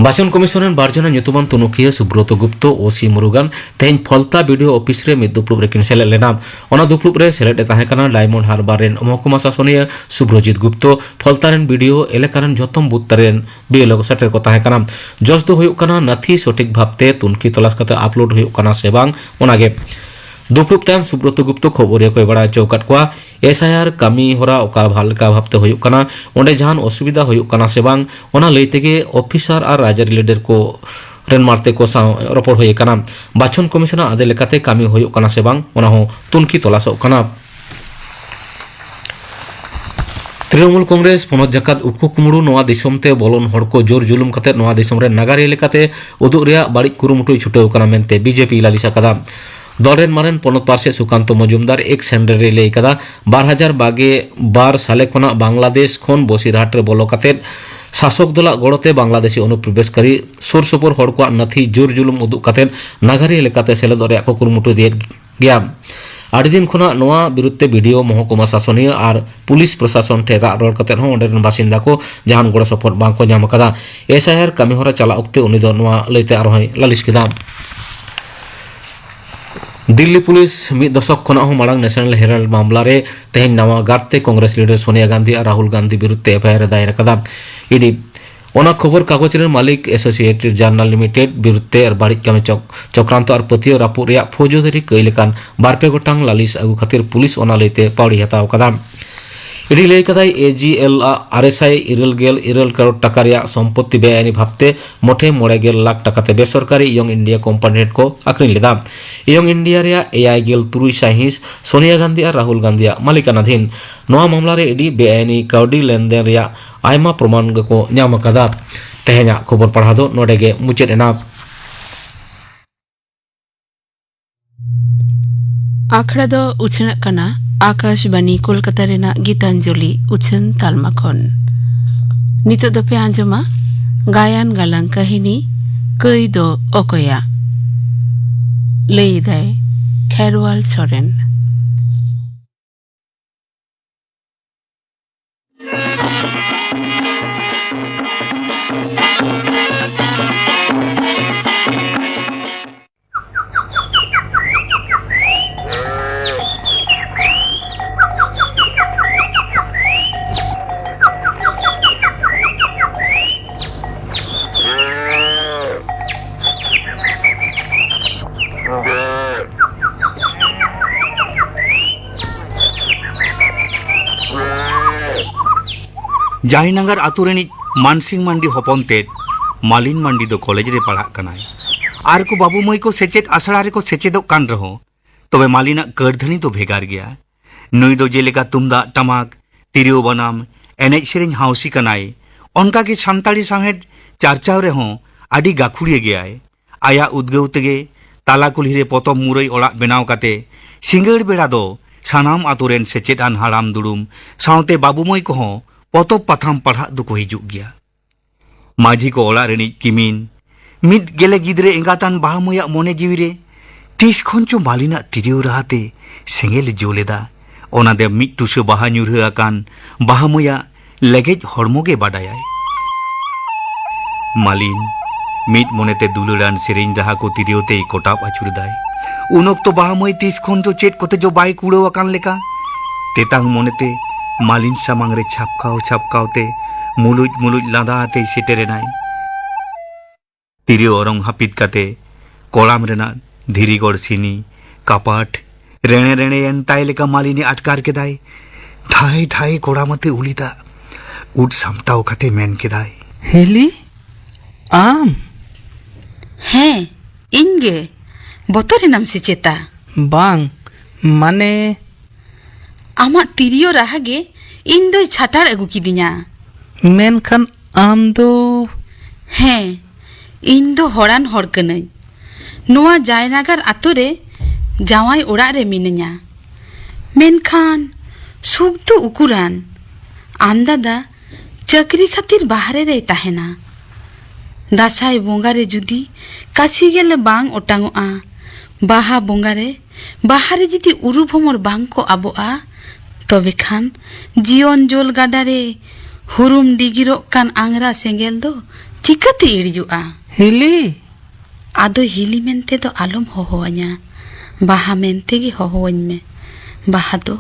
ᱵᱟᱪᱚᱱ ᱠᱚᱢᱤᱥᱚᱱ ᱨᱮᱱ ᱵᱟᱨ ᱡᱚᱱᱟ ᱧᱩᱛᱩᱢᱟᱱ ᱛᱩᱱᱩᱠᱷᱤᱭᱟᱹ ᱥᱩᱵᱨᱚᱛᱚ ᱜᱩᱯᱛᱚ, ᱳ ᱥᱤ ᱢᱩᱨᱩᱜᱟᱱ, ᱛᱮᱦᱮᱧ ᱯᱷᱚᱞᱛᱟ ᱵᱤ ᱰᱤ ᱳ ᱚᱯᱷᱤᱥ ᱨᱮ ᱢᱤᱫ ᱫᱩᱯᱲᱩᱵ ᱨᱮᱠᱤᱱ ᱥᱮᱞᱮᱫ ᱞᱮᱱᱟ᱾ ᱚᱱᱟ ᱫᱩᱯᱲᱩᱵ ᱨᱮ ᱥᱮᱞᱮᱫ ᱮ ᱛᱟᱦᱮᱸ ᱠᱟᱱᱟ ᱰᱟᱭᱢᱚᱱᱰ ᱦᱟᱨᱵᱟᱨ ᱨᱮᱱ ᱢᱚᱦᱠᱩᱢᱟ ᱥᱟᱥᱚᱱᱤᱭᱟᱹ ᱥᱩᱵᱨᱚᱡᱤᱛ ᱜᱩᱯᱛᱚ, ᱯᱷᱚᱞᱛᱟ ᱨᱮᱱ ᱵᱤ ᱰᱤ ᱳ, ᱮᱞᱟᱠᱟ ᱨᱮᱱ ᱡᱷᱚᱛᱚᱢ ᱵᱩᱛᱷ ᱨᱮᱱ ᱵᱤ ᱮᱞ ᱳ ᱠᱚ ᱥᱮᱴᱮᱨ ᱠᱚ ᱛᱟᱦᱮᱸ ᱠᱟᱱᱟ᱾ ᱡᱚᱥ ᱫᱚ ᱦᱩᱭᱩᱜ ᱠᱟᱱᱟ, ᱱᱟᱹᱛᱷᱤ ᱥᱚᱴᱷᱤᱠ ᱵᱷᱟᱵᱛᱮ ᱛᱩᱱᱠᱷᱤ ᱛᱚᱞᱟᱥ ᱠᱟᱛᱮ ᱟᱯᱞᱳᱰ ᱦᱩᱭᱩᱜ ᱠᱟᱱᱟ ᱥᱮ ᱵᱟᱝ, ᱚᱱᱟᱜᱮ᱾ ᱫᱩᱯᱲᱩᱵ ᱛᱟᱭᱚᱢ ᱥᱩᱵᱨᱚᱛᱚ ᱜᱩᱯᱛᱚ ᱠᱷᱚᱵᱚᱨᱤᱭᱟᱹ ᱠᱚᱭ ᱵᱟᱲᱟᱭ ᱦᱚᱪᱚ ᱟᱠᱟᱫ ᱠᱚᱣᱟ, ᱮᱥ ᱟᱭ ᱟᱨ ᱠᱟᱹᱢᱤ ᱦᱚᱨᱟ ᱚᱠᱟ ᱵᱷᱟ-, ᱞᱮᱠᱟ ᱵᱷᱟᱵᱛᱮ ᱦᱩᱭᱩᱜ ᱠᱟᱱᱟ, ᱚᱸᱰᱮ ᱡᱟᱦᱟᱱ ᱚᱥᱩᱵᱤᱫᱷᱟ ᱦᱩᱭᱩᱜ ᱠᱟᱱᱟ ᱥᱮ ᱵᱟᱝ, ᱚᱱᱟ ᱞᱟᱹᱭ ᱛᱮᱜᱮ ᱚᱯᱷᱤᱥᱟᱨ ᱟᱨ ᱨᱟᱡᱽᱟᱹᱨᱤ ᱞᱤᱰᱟᱨ ᱠᱚ ᱨᱮᱱ ᱢᱟᱨᱛᱮ ᱠᱚ ᱥᱟᱶ ᱨᱚᱯᱚᱲ ᱦᱩᱭ ᱟᱠᱟᱱᱟ᱾ ᱵᱟᱪᱷᱚᱱ ᱠᱚᱢᱤᱥᱚᱱᱟᱜ ᱟᱫᱮ ᱞᱮᱠᱟᱛᱮ ᱠᱟᱹᱢᱤ ᱦᱩᱭᱩᱜ ᱠᱟᱱᱟ ᱥᱮ ᱵᱟᱝ, ᱚᱱᱟ ᱦᱚᱸ ᱛᱩᱱᱠᱷᱤ ᱛᱚᱞᱟᱥᱚᱜ ᱠᱟᱱᱟ᱾ ᱛᱨᱤᱱᱚᱢᱩᱞ ᱠᱚᱝᱜᱨᱮᱥ ᱯᱚᱱᱚᱛ ᱡᱟᱠᱟᱛ ᱩᱠᱩ ᱠᱩᱢᱲᱩ ᱱᱚᱣᱟ ᱫᱤᱥᱚᱢ ᱛᱮ ᱵᱚᱞᱚᱱ ᱦᱚᱲ ᱠᱚ ᱡᱳᱨ ᱡᱩᱞᱩᱢ ᱠᱟᱛᱮ ᱱᱚᱣᱟ ᱫᱤᱥᱚᱢ ᱨᱮ ᱱᱟᱜᱟᱨᱤᱭᱟᱹ ᱞᱮᱠᱟᱛᱮ ᱩᱫᱩᱜ ᱨᱮᱭᱟᱜ ᱵᱟᱹᱲᱤᱡ ᱠᱩᱨᱩᱢᱩᱴᱩᱭ ᱪᱷᱩᱴᱟᱹᱣ ᱠᱟᱱᱟ ᱢᱮᱱᱛᱮ ᱵᱤᱡᱮᱯᱤ ᱞᱟᱹᱞᱤᱥ ᱟᱠᱟᱫᱟ᱾ ᱫᱚᱞ ᱨᱮᱱ ᱢᱟᱨᱮᱱ ᱯᱚᱱᱚᱛ ᱯᱟᱨᱥᱮᱛ ᱥᱩᱠᱟᱱᱛᱚ ᱢᱚᱡᱩᱢᱫᱟᱨ ᱮᱠᱥ ᱦᱮᱱᱰᱨᱮ ᱨᱮ ᱞᱟᱹᱭ ᱠᱟᱫᱟ, ᱵᱟᱨ ᱦᱟᱡᱟᱨ ᱵᱟᱜᱮ ᱵᱟᱨ ᱥᱟᱞᱮ ᱠᱷᱚᱱᱟᱜ ᱵᱟᱝᱞᱟᱫᱮᱥ ᱠᱷᱚᱱ ᱵᱚᱥᱤᱨᱦᱟᱴ ᱨᱮ ᱵᱚᱞᱚ ᱠᱟᱛᱮ ᱥᱟᱥᱚᱠ ᱫᱚᱞᱟᱜ ᱜᱚᱲᱚᱛᱮ ᱵᱟᱝᱞᱟᱫᱮᱥᱤ ᱚᱱᱩᱯᱨᱚᱵᱮᱥᱠᱟᱨᱤ ᱥᱩᱨ ᱥᱩᱯᱩᱨ ᱦᱚᱲ ᱠᱚᱣᱟᱜ ᱱᱟᱹᱛᱷᱤ ᱡᱳᱨ ᱡᱩᱞᱩᱢ ᱩᱫᱩᱜ ᱠᱟᱛᱮ ᱱᱟᱜᱟᱨᱤᱭᱟᱹ ᱞᱮᱠᱟᱛᱮ ᱥᱮᱞᱮᱫᱚᱜ ᱨᱮᱭᱟᱜ ᱠᱚ ᱠᱩᱨᱩᱢᱩᱴᱩ ᱤᱫᱤᱭᱮᱫ ᱜᱮᱭᱟ᱾ ᱟᱹᱰᱤ ᱫᱤᱱ ᱠᱷᱚᱱᱟᱜ ᱱᱚᱣᱟ ᱵᱤᱨᱩᱫᱷ ᱛᱮ ᱵᱤ ᱰᱤ ᱳ ᱢᱚᱦᱚᱠᱩᱢᱟ ᱥᱟᱥᱚᱱᱤᱭᱟᱹ ᱟᱨ ᱯᱩᱞᱤᱥ ᱯᱨᱚᱥᱟᱥᱚᱱ ᱴᱷᱮᱱ ᱨᱟᱜ ᱨᱚᱲ ᱠᱟᱛᱮ ᱦᱚᱸ ᱚᱸᱰᱮ ᱨᱮᱱ ᱵᱟᱥᱤᱱᱫᱟ ᱠᱚ ᱡᱟᱦᱟᱱ ᱜᱚᱲᱚ ᱥᱚᱯᱚᱦᱚᱫ ᱵᱟᱝ ᱠᱚ ᱧᱟᱢ ᱟᱠᱟᱫᱟ᱾ ᱮᱥ ᱟᱭ ᱟᱨ ᱠᱟᱹᱢᱤ ᱦᱚᱨᱟ ᱪᱟᱞᱟᱜ ᱚᱠᱛᱮ ᱩᱱᱤ ᱫᱚ ᱱᱚᱣᱟ ᱞᱟᱹᱭᱛᱮ ᱟᱨᱦᱚᱸᱭ ᱞᱟᱹᱞᱤᱥ ᱠᱮᱫᱟ᱾ ᱫᱤᱞᱞᱤ ᱯᱩᱞᱤᱥ ᱢᱤᱫ ᱫᱚᱥᱚᱠ ᱠᱷᱚᱱᱟᱜ ᱦᱚᱸ ᱢᱟᱲᱟᱝ ᱱᱮᱥᱚᱱᱟᱞ ᱦᱮᱨᱟᱞᱰ ᱢᱟᱢᱞᱟ ᱨᱮ ᱛᱮᱦᱮᱧ ᱱᱟᱣᱟ ᱜᱟᱨᱛᱮ ᱠᱚᱝᱜᱨᱮᱥ ᱞᱤᱰᱟᱨ ᱥᱳᱱᱤᱭᱟ ᱜᱟᱱᱫᱷᱤ ᱟᱨ ᱨᱟᱦᱩᱞ ᱜᱟᱱᱫᱷᱤ ᱵᱤᱨᱩᱫᱷ ᱛᱮ ᱮᱯᱷ ᱟᱭ ᱟᱨ ᱮ ᱫᱟᱭᱮᱨ ᱟᱠᱟᱫᱟ ᱤ ᱰᱤ᱾ ᱚᱱᱟ ᱠᱷᱚᱵᱚᱨ ᱠᱟᱜᱚᱡᱽ ᱨᱮᱱ ᱢᱟᱹᱞᱤᱠ ᱮᱥᱳᱥᱤᱭᱮᱴᱮᱰ ᱡᱟᱨᱱᱟᱞ ᱞᱤᱢᱤᱴᱮᱰ ᱵᱤᱨᱩᱫᱷ ᱛᱮ ᱟᱨ ᱵᱟᱹᱲᱤᱡ ᱠᱟᱹᱢᱤ ᱪᱚᱠ-, ᱪᱚᱠᱨᱟᱱᱛᱚ ᱟᱨ ᱯᱟᱹᱛᱭᱟᱹᱣ ᱨᱟᱹᱯᱩᱫ ᱨᱮᱭᱟᱜ ᱯᱷᱳᱡᱽᱫᱟᱹᱨᱤ ᱠᱟᱹᱭ ᱞᱮᱠᱟᱱ ᱵᱟᱨ ᱯᱮ ᱜᱚᱴᱟᱝ ᱞᱟᱹᱞᱤᱥ ᱟᱹᱜᱩ ᱠᱷᱟᱹᱛᱤᱨ ᱯᱩᱞᱤᱥ ᱚᱱᱟ ᱞᱟᱹᱭᱛᱮ ᱯᱟᱹᱣᱲᱤ ᱦᱟᱛᱟᱣ ᱟᱠᱟᱫᱟ᱾ ᱤ ᱰᱤ ᱞᱟᱹᱭ ᱠᱟᱫᱟᱭ, ᱮ ᱡᱤ ᱮᱞ ᱟᱜ ᱟᱨᱮ ᱥᱟᱭ ᱤᱨᱟᱹᱞ ᱜᱮᱞ ᱤᱨᱟᱹᱞ ᱠᱟᱨᱳᱲ ᱴᱟᱠᱟ ᱨᱮᱭᱟᱜ ᱥᱚᱢᱯᱚᱛᱛᱤ ᱵᱮᱟᱭᱤᱱᱤ ᱵᱷᱟᱵᱛᱮ ᱢᱚᱴᱷᱮ ᱢᱚᱬᱮ ᱜᱮᱞ ᱞᱟᱠᱷ ᱴᱟᱠᱟ ᱛᱮ ᱵᱮᱥᱚᱨᱠᱟᱨᱤ ᱤᱭᱚᱝ ᱤᱱᱰᱤᱭᱟ ᱠᱳᱢᱯᱟᱱᱤ ᱴᱷᱮᱱ ᱠᱚ ᱟᱹᱠᱷᱨᱤᱧ ᱞᱮᱫᱟ᱾ ᱤᱭᱚᱝ ᱤᱱᱰᱤᱭᱟ ᱨᱮᱭᱟᱜ ᱮᱭᱟᱭ ᱜᱮᱞ ᱛᱩᱨᱩᱭ ᱥᱟᱭᱦᱤᱸᱥ ᱥᱳᱱᱤᱭᱟ ᱜᱟᱱᱫᱷᱤ ᱟᱨ ᱨᱟᱦᱩᱞ ᱜᱟᱱᱫᱷᱤᱭᱟᱜ ᱢᱟᱹᱞᱤᱠᱟᱱᱟᱫᱷᱤᱱ᱾ ᱱᱚᱣᱟ ᱢᱟᱢᱞᱟ ᱨᱮ ᱤ ᱰᱤ ᱵᱮᱟᱭᱤᱱᱤ ᱠᱟᱹᱣᱰᱤ ᱞᱮᱱᱫᱮᱱ ᱨᱮᱭᱟᱜ ᱟᱭᱢᱟ ᱯᱨᱚᱢᱟᱱ ᱜᱮᱠᱚ ᱧᱟᱢ ᱟᱠᱟᱫᱟ᱾ ᱛᱮᱦᱮᱧᱟᱜ ᱠᱷᱚᱵᱚᱨ ᱯᱟᱲᱦᱟᱣ ᱫᱚ ᱱᱚᱰᱮ ᱜᱮ ᱢᱩᱪᱟᱹᱫ ᱮᱱᱟ᱾ ᱟᱠᱷᱲᱟ ᱫᱚ ᱩᱪᱷᱟᱹᱱᱚᱜ ᱠᱟᱱᱟ ᱟᱠᱟᱥᱵᱟᱱᱤ ᱠᱳᱞᱠᱟᱛᱟ ᱨᱮᱱᱟᱜ ᱜᱤᱛᱟᱧᱡᱚᱞᱤ ᱩᱪᱷᱟᱹᱱ ᱛᱟᱞᱢᱟ ᱠᱷᱚᱱ᱾ ᱱᱤᱛᱚᱜ ᱫᱚᱯᱮ ᱟᱸᱡᱚᱢᱟ ᱜᱟᱭᱟᱱ ᱜᱟᱞᱟᱝ ᱠᱟᱹᱦᱱᱤ ᱠᱟᱹᱭ ᱫᱚ ᱚᱠᱚᱭᱟᱜ? ᱞᱟᱹᱭ ᱮᱫᱟᱭ ᱠᱷᱮᱨᱣᱟᱞ ᱥᱚᱨᱮᱱ᱾ ᱡᱟᱭᱱᱟᱜᱟᱨ ᱟᱛᱳ ᱨᱤᱱᱤᱡ ᱢᱟᱱᱥᱤᱝ ᱢᱟᱱᱰᱤ ᱦᱚᱯᱚᱱ ᱛᱮᱫ ᱢᱟᱞᱤᱱ ᱢᱟᱱᱰᱤ ᱫᱚ ᱠᱚᱞᱮᱡᱽ ᱨᱮ ᱯᱟᱲᱦᱟᱜ ᱠᱟᱱᱟᱭ᱾ ᱟᱨ ᱠᱚ ᱵᱟᱹᱵᱩ ᱢᱟᱹᱭ ᱠᱚ ᱥᱮᱪᱮᱫ ᱟᱥᱲᱟ ᱨᱮᱠᱚ ᱥᱮᱪᱮᱫᱚᱜ ᱠᱟᱱ ᱨᱮᱦᱚᱸ, ᱛᱚᱵᱮ ᱢᱟᱞᱤᱱᱟᱜ ᱠᱟᱹᱨᱫᱷᱟᱹᱱᱤ ᱫᱚ ᱵᱷᱮᱜᱟᱨ ᱜᱮᱭᱟ᱾ ᱱᱩᱭ ᱫᱚ ᱡᱮᱞᱮᱠᱟ ᱛᱩᱢᱫᱟᱜ ᱴᱟᱢᱟᱠ, ᱛᱤᱨᱭᱳ ᱵᱟᱱᱟᱢ, ᱮᱱᱮᱡ ᱥᱮᱨᱮᱧ ᱦᱟᱣᱥᱤ ᱠᱟᱱᱟᱭ, ᱚᱱᱠᱟ ᱜᱮ ᱥᱟᱱᱛᱟᱲᱤ ᱥᱟᱶᱦᱮᱫ ᱪᱟᱨᱪᱟᱣ ᱨᱮᱦᱚᱸ ᱟᱹᱰᱤ ᱜᱟᱹᱠᱷᱩᱲᱤᱭᱟᱹ ᱜᱮᱭᱟᱭ᱾ ᱟᱭᱟᱜ ᱩᱫᱽᱜᱟᱹᱣ ᱛᱮᱜᱮ ᱛᱟᱞᱟ ᱠᱩᱞᱦᱤ ᱨᱮ ᱯᱚᱛᱚᱵ ᱢᱩᱨᱟᱹᱭ ᱚᱲᱟᱜ ᱵᱮᱱᱟᱣ ᱠᱟᱛᱮ ᱥᱤᱸᱜᱟᱹᱲ ᱵᱮᱲᱟ ᱫᱚ ᱥᱟᱱᱟᱢ ᱟᱛᱳ ᱨᱮᱱ ᱥᱮᱪᱮᱫ ᱟᱱ ᱦᱟᱲᱟᱢ ᱫᱩᱲᱩᱢ ᱥᱟᱶᱛᱮ ᱵᱟᱹᱵᱩ ᱢᱟᱹᱭ ᱠᱚᱦᱚᱸ ᱯᱚᱛᱚᱵ ᱯᱟᱛᱷᱟᱢ ᱯᱟᱲᱦᱟᱜ ᱫᱚᱠᱚ ᱦᱤᱡᱩᱜ ᱜᱮᱭᱟ᱾ ᱢᱟᱹᱡᱷᱤ ᱠᱚ ᱚᱲᱟᱜ ᱨᱤᱱᱤᱡ ᱠᱤᱢᱤᱱ, ᱢᱤᱫ ᱜᱮᱞᱮ ᱜᱤᱫᱽᱨᱟᱹ ᱮᱸᱜᱟᱛᱟᱱ ᱵᱟᱦᱟ ᱢᱟᱹᱭᱟᱜ ᱢᱚᱱᱮ ᱡᱤᱣᱤ ᱨᱮ ᱛᱤᱥ ᱠᱷᱚᱱ ᱪᱚ ᱢᱟᱹᱞᱤᱱᱟᱜ ᱛᱤᱨᱭᱳ ᱨᱟᱦᱟ ᱛᱮ ᱥᱮᱸᱜᱮᱞ ᱡᱩᱞ ᱮᱫᱟ᱾ ᱚᱱᱟ ᱫᱚ ᱢᱤᱫ ᱴᱩᱥᱟᱹ ᱵᱟᱦᱟ ᱧᱩᱨᱦᱟᱹ ᱟᱠᱟᱱ ᱵᱟᱦᱟ ᱢᱟᱹᱭᱟᱜ ᱞᱮᱜᱮᱡ ᱦᱚᱲᱢᱚ ᱜᱮ ᱵᱟᱰᱟᱭᱟᱭ᱾ ᱢᱟᱹᱞᱤᱱ ᱢᱤᱫ ᱢᱚᱱᱮᱛᱮ ᱫᱩᱞᱟᱹᱲᱟᱱ ᱥᱮᱨᱮᱧ ᱨᱟᱦᱟ ᱠᱚ ᱛᱤᱨᱭᱳ ᱛᱮᱭ ᱠᱚᱴᱟᱵ ᱟᱹᱪᱩᱨ ᱮᱫᱟᱭ᱾ ᱩᱱ ᱚᱠᱛᱚ ᱵᱟᱦᱟ ᱢᱟᱹᱭ ᱛᱤᱥ ᱠᱷᱚᱱ ᱪᱚ ᱪᱮᱫ ᱠᱚᱛᱮ ᱪᱚ ᱵᱟᱭ ᱠᱩᱲᱟᱹᱣ ᱟᱠᱟᱱ ᱞᱮᱠᱟ ᱛᱮᱛᱟᱝ ᱢᱚᱱᱮᱛᱮ ᱢᱟᱹᱞᱤᱱ ᱥᱟᱢᱟᱝ ᱨᱮ ᱪᱷᱟᱯᱠᱟᱣ ᱪᱷᱟᱯᱠᱟᱣ ᱛᱮ ᱢᱩᱞᱩᱡ ᱢᱩᱞᱩᱡ ᱞᱟᱸᱫᱟ ᱟᱛᱮᱭ ᱥᱮᱴᱮᱨ ᱮᱱᱟᱭ᱾ ᱛᱤᱨᱭᱳ ᱚᱨᱚᱝ ᱦᱟᱹᱯᱤᱫ ᱠᱟᱛᱮ ᱠᱚᱲᱟᱢ ᱨᱮᱱᱟᱜ ᱫᱷᱤᱨᱤ ᱜᱚᱲ ᱥᱤᱱᱤ, ᱠᱟᱯᱟᱴ, ᱨᱮᱲᱮ ᱨᱮᱲᱮᱭᱮᱱ ᱛᱟᱭ ᱞᱮᱠᱟ ᱢᱟᱹᱞᱤᱱᱤ ᱟᱴᱠᱟᱨ ᱠᱮᱫᱟᱭ᱾ ᱴᱷᱟᱭ ᱴᱷᱟᱭ ᱠᱚᱲᱟᱢ ᱟᱛᱮ ᱩᱞᱤ ᱫᱟᱜ ᱩᱫ ᱥᱟᱢᱴᱟᱣ ᱠᱟᱛᱮ ᱢᱮᱱ ᱠᱮᱫᱟᱭ, "ᱦᱤᱞᱤ, ᱟᱢ?" "ᱦᱮᱸ, ᱤᱧ ᱜᱮ᱾ ᱵᱚᱛᱚᱨ ᱮᱱᱟᱢ ᱥᱮ ᱪᱮᱛᱟ?" "ᱵᱟᱝ, ᱢᱟᱱᱮ," "ᱟᱢᱟᱜ ᱛᱤᱨᱭᱳ ᱨᱟᱦᱟ ᱜᱮ ᱤᱧ ᱫᱚᱭ ᱪᱷᱟᱴᱟᱲ ᱟᱹᱜᱩ ᱠᱤᱫᱤᱧᱟ᱾" "ᱢᱮᱱᱠᱷᱟᱱ ᱟᱢ ᱫᱚ?" "ᱦᱮᱸ, ᱤᱧ ᱫᱚ ᱦᱚᱲᱟᱱ ᱦᱚᱲ ᱠᱟᱹᱱᱟᱹᱧ᱾ ᱱᱚᱣᱟ ᱡᱟᱭᱱᱟᱜᱟᱨ ᱟᱛᱳ ᱨᱮ ᱡᱟᱶᱟᱭ ᱚᱲᱟᱜ ᱨᱮ ᱢᱤᱱᱟᱹᱧᱟ᱾ ᱢᱮᱱᱠᱷᱟᱱ ᱥᱩᱠ ᱫᱚ ᱩᱠᱩᱨᱟᱱ? ᱟᱢ ᱫᱟᱫᱟ ᱪᱟᱹᱠᱨᱤ ᱠᱷᱟᱹᱛᱤᱨ ᱵᱟᱦᱨᱮ ᱨᱮᱭ ᱛᱟᱦᱮᱱᱟ᱾ ᱫᱟᱸᱥᱟᱭ ᱵᱚᱸᱜᱟ ᱨᱮ ᱡᱩᱫᱤ ᱠᱟᱥᱤ ᱜᱮᱞᱮ ᱵᱟᱝ ᱚᱴᱟᱝᱚᱜᱼᱟ, ᱵᱟᱦᱟ ᱵᱚᱸᱜᱟ ᱨᱮ ᱵᱟᱦᱟ ᱨᱮ ᱡᱩᱫᱤ ᱩᱨᱩ ᱵᱷᱚᱢᱚᱨ ᱵᱟᱝ ᱠᱚ ᱟᱵᱚᱜᱼᱟ, ᱛᱚᱵᱮ ᱠᱷᱟᱱ ᱡᱤᱭᱚᱱ ᱡᱚᱞ ᱜᱟᱰᱟ ᱨᱮ ᱦᱩᱨᱩᱢ ᱰᱤᱜᱤᱨᱚᱜ ᱠᱟᱱ ᱟᱝᱨᱟ ᱥᱮᱸᱜᱮᱞ ᱫᱚ ᱪᱤᱠᱟᱹᱛᱮ ᱤᱲᱤᱡᱚᱜᱼᱟ?" "ᱦᱤᱞᱤ!" "ᱟᱫᱚ ᱦᱤᱞᱤ ᱢᱮᱱᱛᱮ ᱫᱚ ᱟᱞᱚᱢ ᱦᱚᱦᱚᱣᱟᱹᱧᱟ, ᱵᱟᱦᱟ ᱢᱮᱱᱛᱮ ᱜᱮ ᱦᱚᱦᱚᱣᱟᱹᱧ ᱢᱮ, ᱵᱟᱦᱟ ᱫᱚ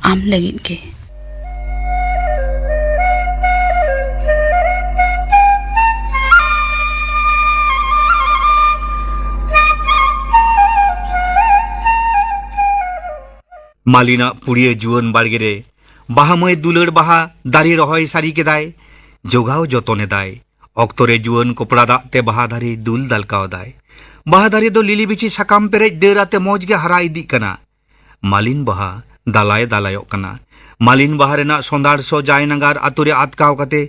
ᱟᱢ ᱞᱟᱹᱜᱤᱫ ᱜᱮ᱾" ᱢᱟᱹᱞᱤᱱᱟᱜ ᱯᱩᱲᱤᱭᱟᱹ ᱡᱩᱣᱟᱹᱱ ᱵᱟᱲᱜᱮ ᱨᱮ ᱵᱟᱦᱟ ᱢᱟᱹᱭ ᱫᱩᱞᱟᱹᱲ ᱵᱟᱦᱟ ᱫᱟᱨᱮ ᱨᱚᱦᱚᱭ ᱥᱟᱹᱨᱤ ᱠᱮᱫᱟᱭ, ᱡᱚᱜᱟᱣ ᱡᱚᱛᱚᱱ ᱮᱫᱟᱭ᱾ ᱚᱠᱛᱚ ᱨᱮ ᱡᱩᱣᱟᱹᱱ ᱠᱚᱯᱲᱟ ᱫᱟᱜ ᱛᱮ ᱵᱟᱦᱟ ᱫᱟᱨᱮ ᱫᱩᱞ ᱫᱟᱞᱠᱟᱣ ᱫᱟᱭ᱾ ᱵᱟᱦᱟ ᱫᱟᱨᱮ ᱫᱚ ᱞᱤᱞᱤ ᱵᱤᱪᱷᱤ ᱥᱟᱠᱟᱢ ᱯᱮᱨᱮᱡ ᱰᱟᱹᱨ ᱟᱛᱮ ᱢᱚᱡᱽ ᱜᱮ ᱦᱟᱨᱟ ᱤᱫᱤᱜ ᱠᱟᱱᱟ᱾ ᱢᱟᱞᱤᱱ ᱵᱟᱦᱟ ᱫᱟᱞᱟᱭ ᱫᱟᱞᱟᱭᱚᱜ ᱠᱟᱱᱟ᱾ ᱢᱟᱞᱤᱱ ᱵᱟᱦᱟ ᱨᱮᱱᱟᱜ ᱥᱚᱸᱫᱷᱟᱲ ᱥᱚ ᱡᱟᱭᱱᱟᱜᱟᱨ ᱟᱛᱳ ᱨᱮ ᱟᱛᱠᱟᱣ ᱠᱟᱛᱮ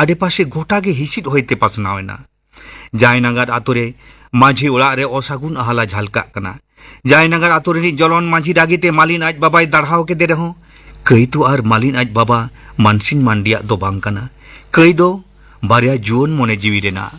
ᱟᱰᱮᱯᱟᱥᱮ ᱜᱚᱴᱟ ᱜᱮ ᱦᱤᱥᱤᱫ ᱦᱚᱭᱛᱮ ᱯᱟᱥᱱᱟᱣ ᱮᱱᱟ᱾ ᱡᱟᱭᱱᱟᱜᱟᱨ ᱟᱛᱳ ᱨᱮ ᱢᱟᱹᱡᱷᱤ ᱚᱲᱟᱜ ᱨᱮ ᱚᱥᱟᱹᱜᱩᱱ ᱟᱦᱟᱞᱟ ᱡᱷᱟᱞᱠᱟᱜ ᱠᱟᱱᱟ᱾ ᱡᱟᱭᱱᱟᱜᱟᱨ ᱟᱛᱳ ᱨᱤᱱᱤᱡ ᱡᱚᱞᱚᱱ ᱢᱟᱹᱡᱷᱤ ᱨᱟᱹᱜᱤ ᱛᱮ ᱢᱟᱞᱤᱱ ᱟᱡ ᱵᱟᱵᱟᱭ ᱫᱟᱲᱦᱟᱣ ᱠᱮᱫᱮ ᱨᱮᱦᱚᱸ, ᱠᱟᱹᱭ ᱫᱚ ᱟᱨ ᱢᱟᱞᱤᱱ ᱟᱡ ᱵᱟᱵᱟ ᱢᱟᱱᱥᱤᱝ ᱢᱟᱱᱰᱤᱭᱟᱜ ᱫᱚ ᱵᱟᱝ ᱠᱟᱱᱟ᱾ ᱠᱟᱹᱭ ᱫᱚ ᱵᱟᱨᱭᱟ ᱡᱩᱣᱟᱹᱱ ᱢᱚᱱᱮ ᱡᱤᱣᱤ ᱨᱮᱱᱟᱜ᱾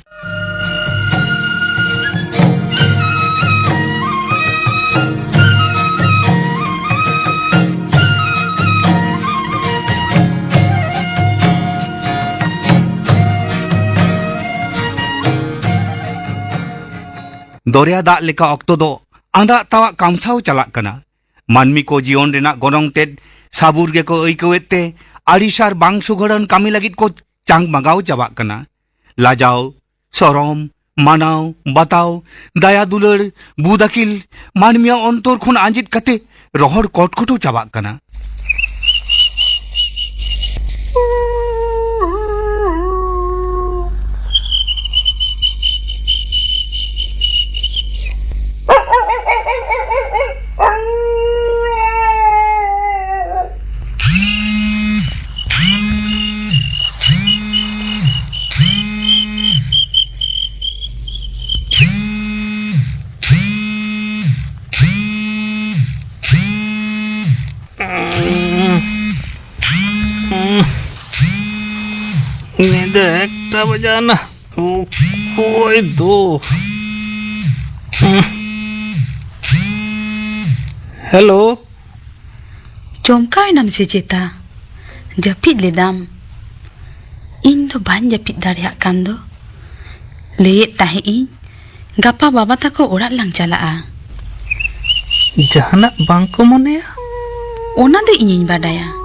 ᱫᱚᱨᱭᱟ ᱫᱟᱜ ᱞᱮᱠᱟ ᱚᱠᱛᱚ ᱫᱚ ᱟᱸᱫᱟᱜ ᱛᱟᱣᱟᱜ ᱠᱟᱢᱥᱟᱣ ᱪᱟᱞᱟᱜ ᱠᱟᱱᱟ᱾ ᱢᱟᱹᱱᱢᱤ ᱠᱚ ᱡᱤᱭᱚᱱ ᱨᱮᱱᱟᱜ ᱜᱚᱱᱚᱝ ᱛᱮᱫ ᱥᱟᱹᱵᱩᱨ ᱜᱮᱠᱚ ᱟᱹᱭᱠᱟᱹᱣᱮᱫ ᱛᱮ ᱟᱹᱲᱤᱥ ᱟᱨ ᱵᱟᱝ ᱥᱩᱜᱷᱟᱹᱲᱟᱱ ᱠᱟᱹᱢᱤ ᱞᱟᱹᱜᱤᱫ ᱠᱚ ᱪᱟᱝ ᱢᱟᱸᱜᱟᱣ ᱪᱟᱵᱟᱜ ᱠᱟᱱᱟ᱾ ᱞᱟᱡᱟᱣ, ᱥᱚᱨᱚᱢ, ᱢᱟᱱᱟᱣ, ᱵᱟᱛᱟᱣ, ᱫᱟᱭᱟ ᱫᱩᱞᱟᱹᱲ, ᱵᱩᱫ ᱟᱹᱠᱤᱞ, ᱢᱟᱹᱱᱢᱤᱭᱟᱜ ᱚᱱᱛᱚᱨ ᱠᱷᱚᱱ ᱟᱸᱡᱮᱫ ᱠᱟᱛᱮ ᱨᱚᱦᱚᱲ ᱠᱚᱴᱠᱚᱴᱚ ᱪᱟᱵᱟᱜ ᱠᱟᱱᱟ᱾ ᱧᱤᱫᱟᱹ ᱮᱠᱴᱟ ᱵᱟᱡᱟᱣᱱᱟ᱾ ᱚᱠᱚᱭ ᱫᱚ? ᱦᱮᱞᱳ᱾ ᱪᱚᱢᱠᱟᱣ ᱮᱱᱟᱢ ᱥᱮ ᱪᱮᱛᱟ? ᱡᱟᱹᱯᱤᱫ ᱞᱮᱫᱟᱢ? ᱤᱧ ᱫᱚ ᱵᱟᱹᱧ ᱡᱟᱹᱯᱤᱫ ᱫᱟᱲᱮᱭᱟᱜ ᱠᱟᱱ ᱫᱚ᱾ ᱞᱟᱹᱭᱮᱫ ᱛᱟᱦᱮᱸᱫ ᱤᱧ, ᱜᱟᱯᱟ ᱵᱟᱵᱟ ᱛᱟᱠᱚ ᱚᱲᱟᱜ ᱞᱟᱝ ᱪᱟᱞᱟᱜᱼᱟ᱾ ᱡᱟᱦᱟᱱᱟᱜ ᱵᱟᱝ ᱠᱚ ᱢᱚᱱᱮᱭᱟ? ᱚᱱᱟ ᱫᱚ ᱤᱧᱤᱧ ᱵᱟᱰᱟᱭᱟ᱾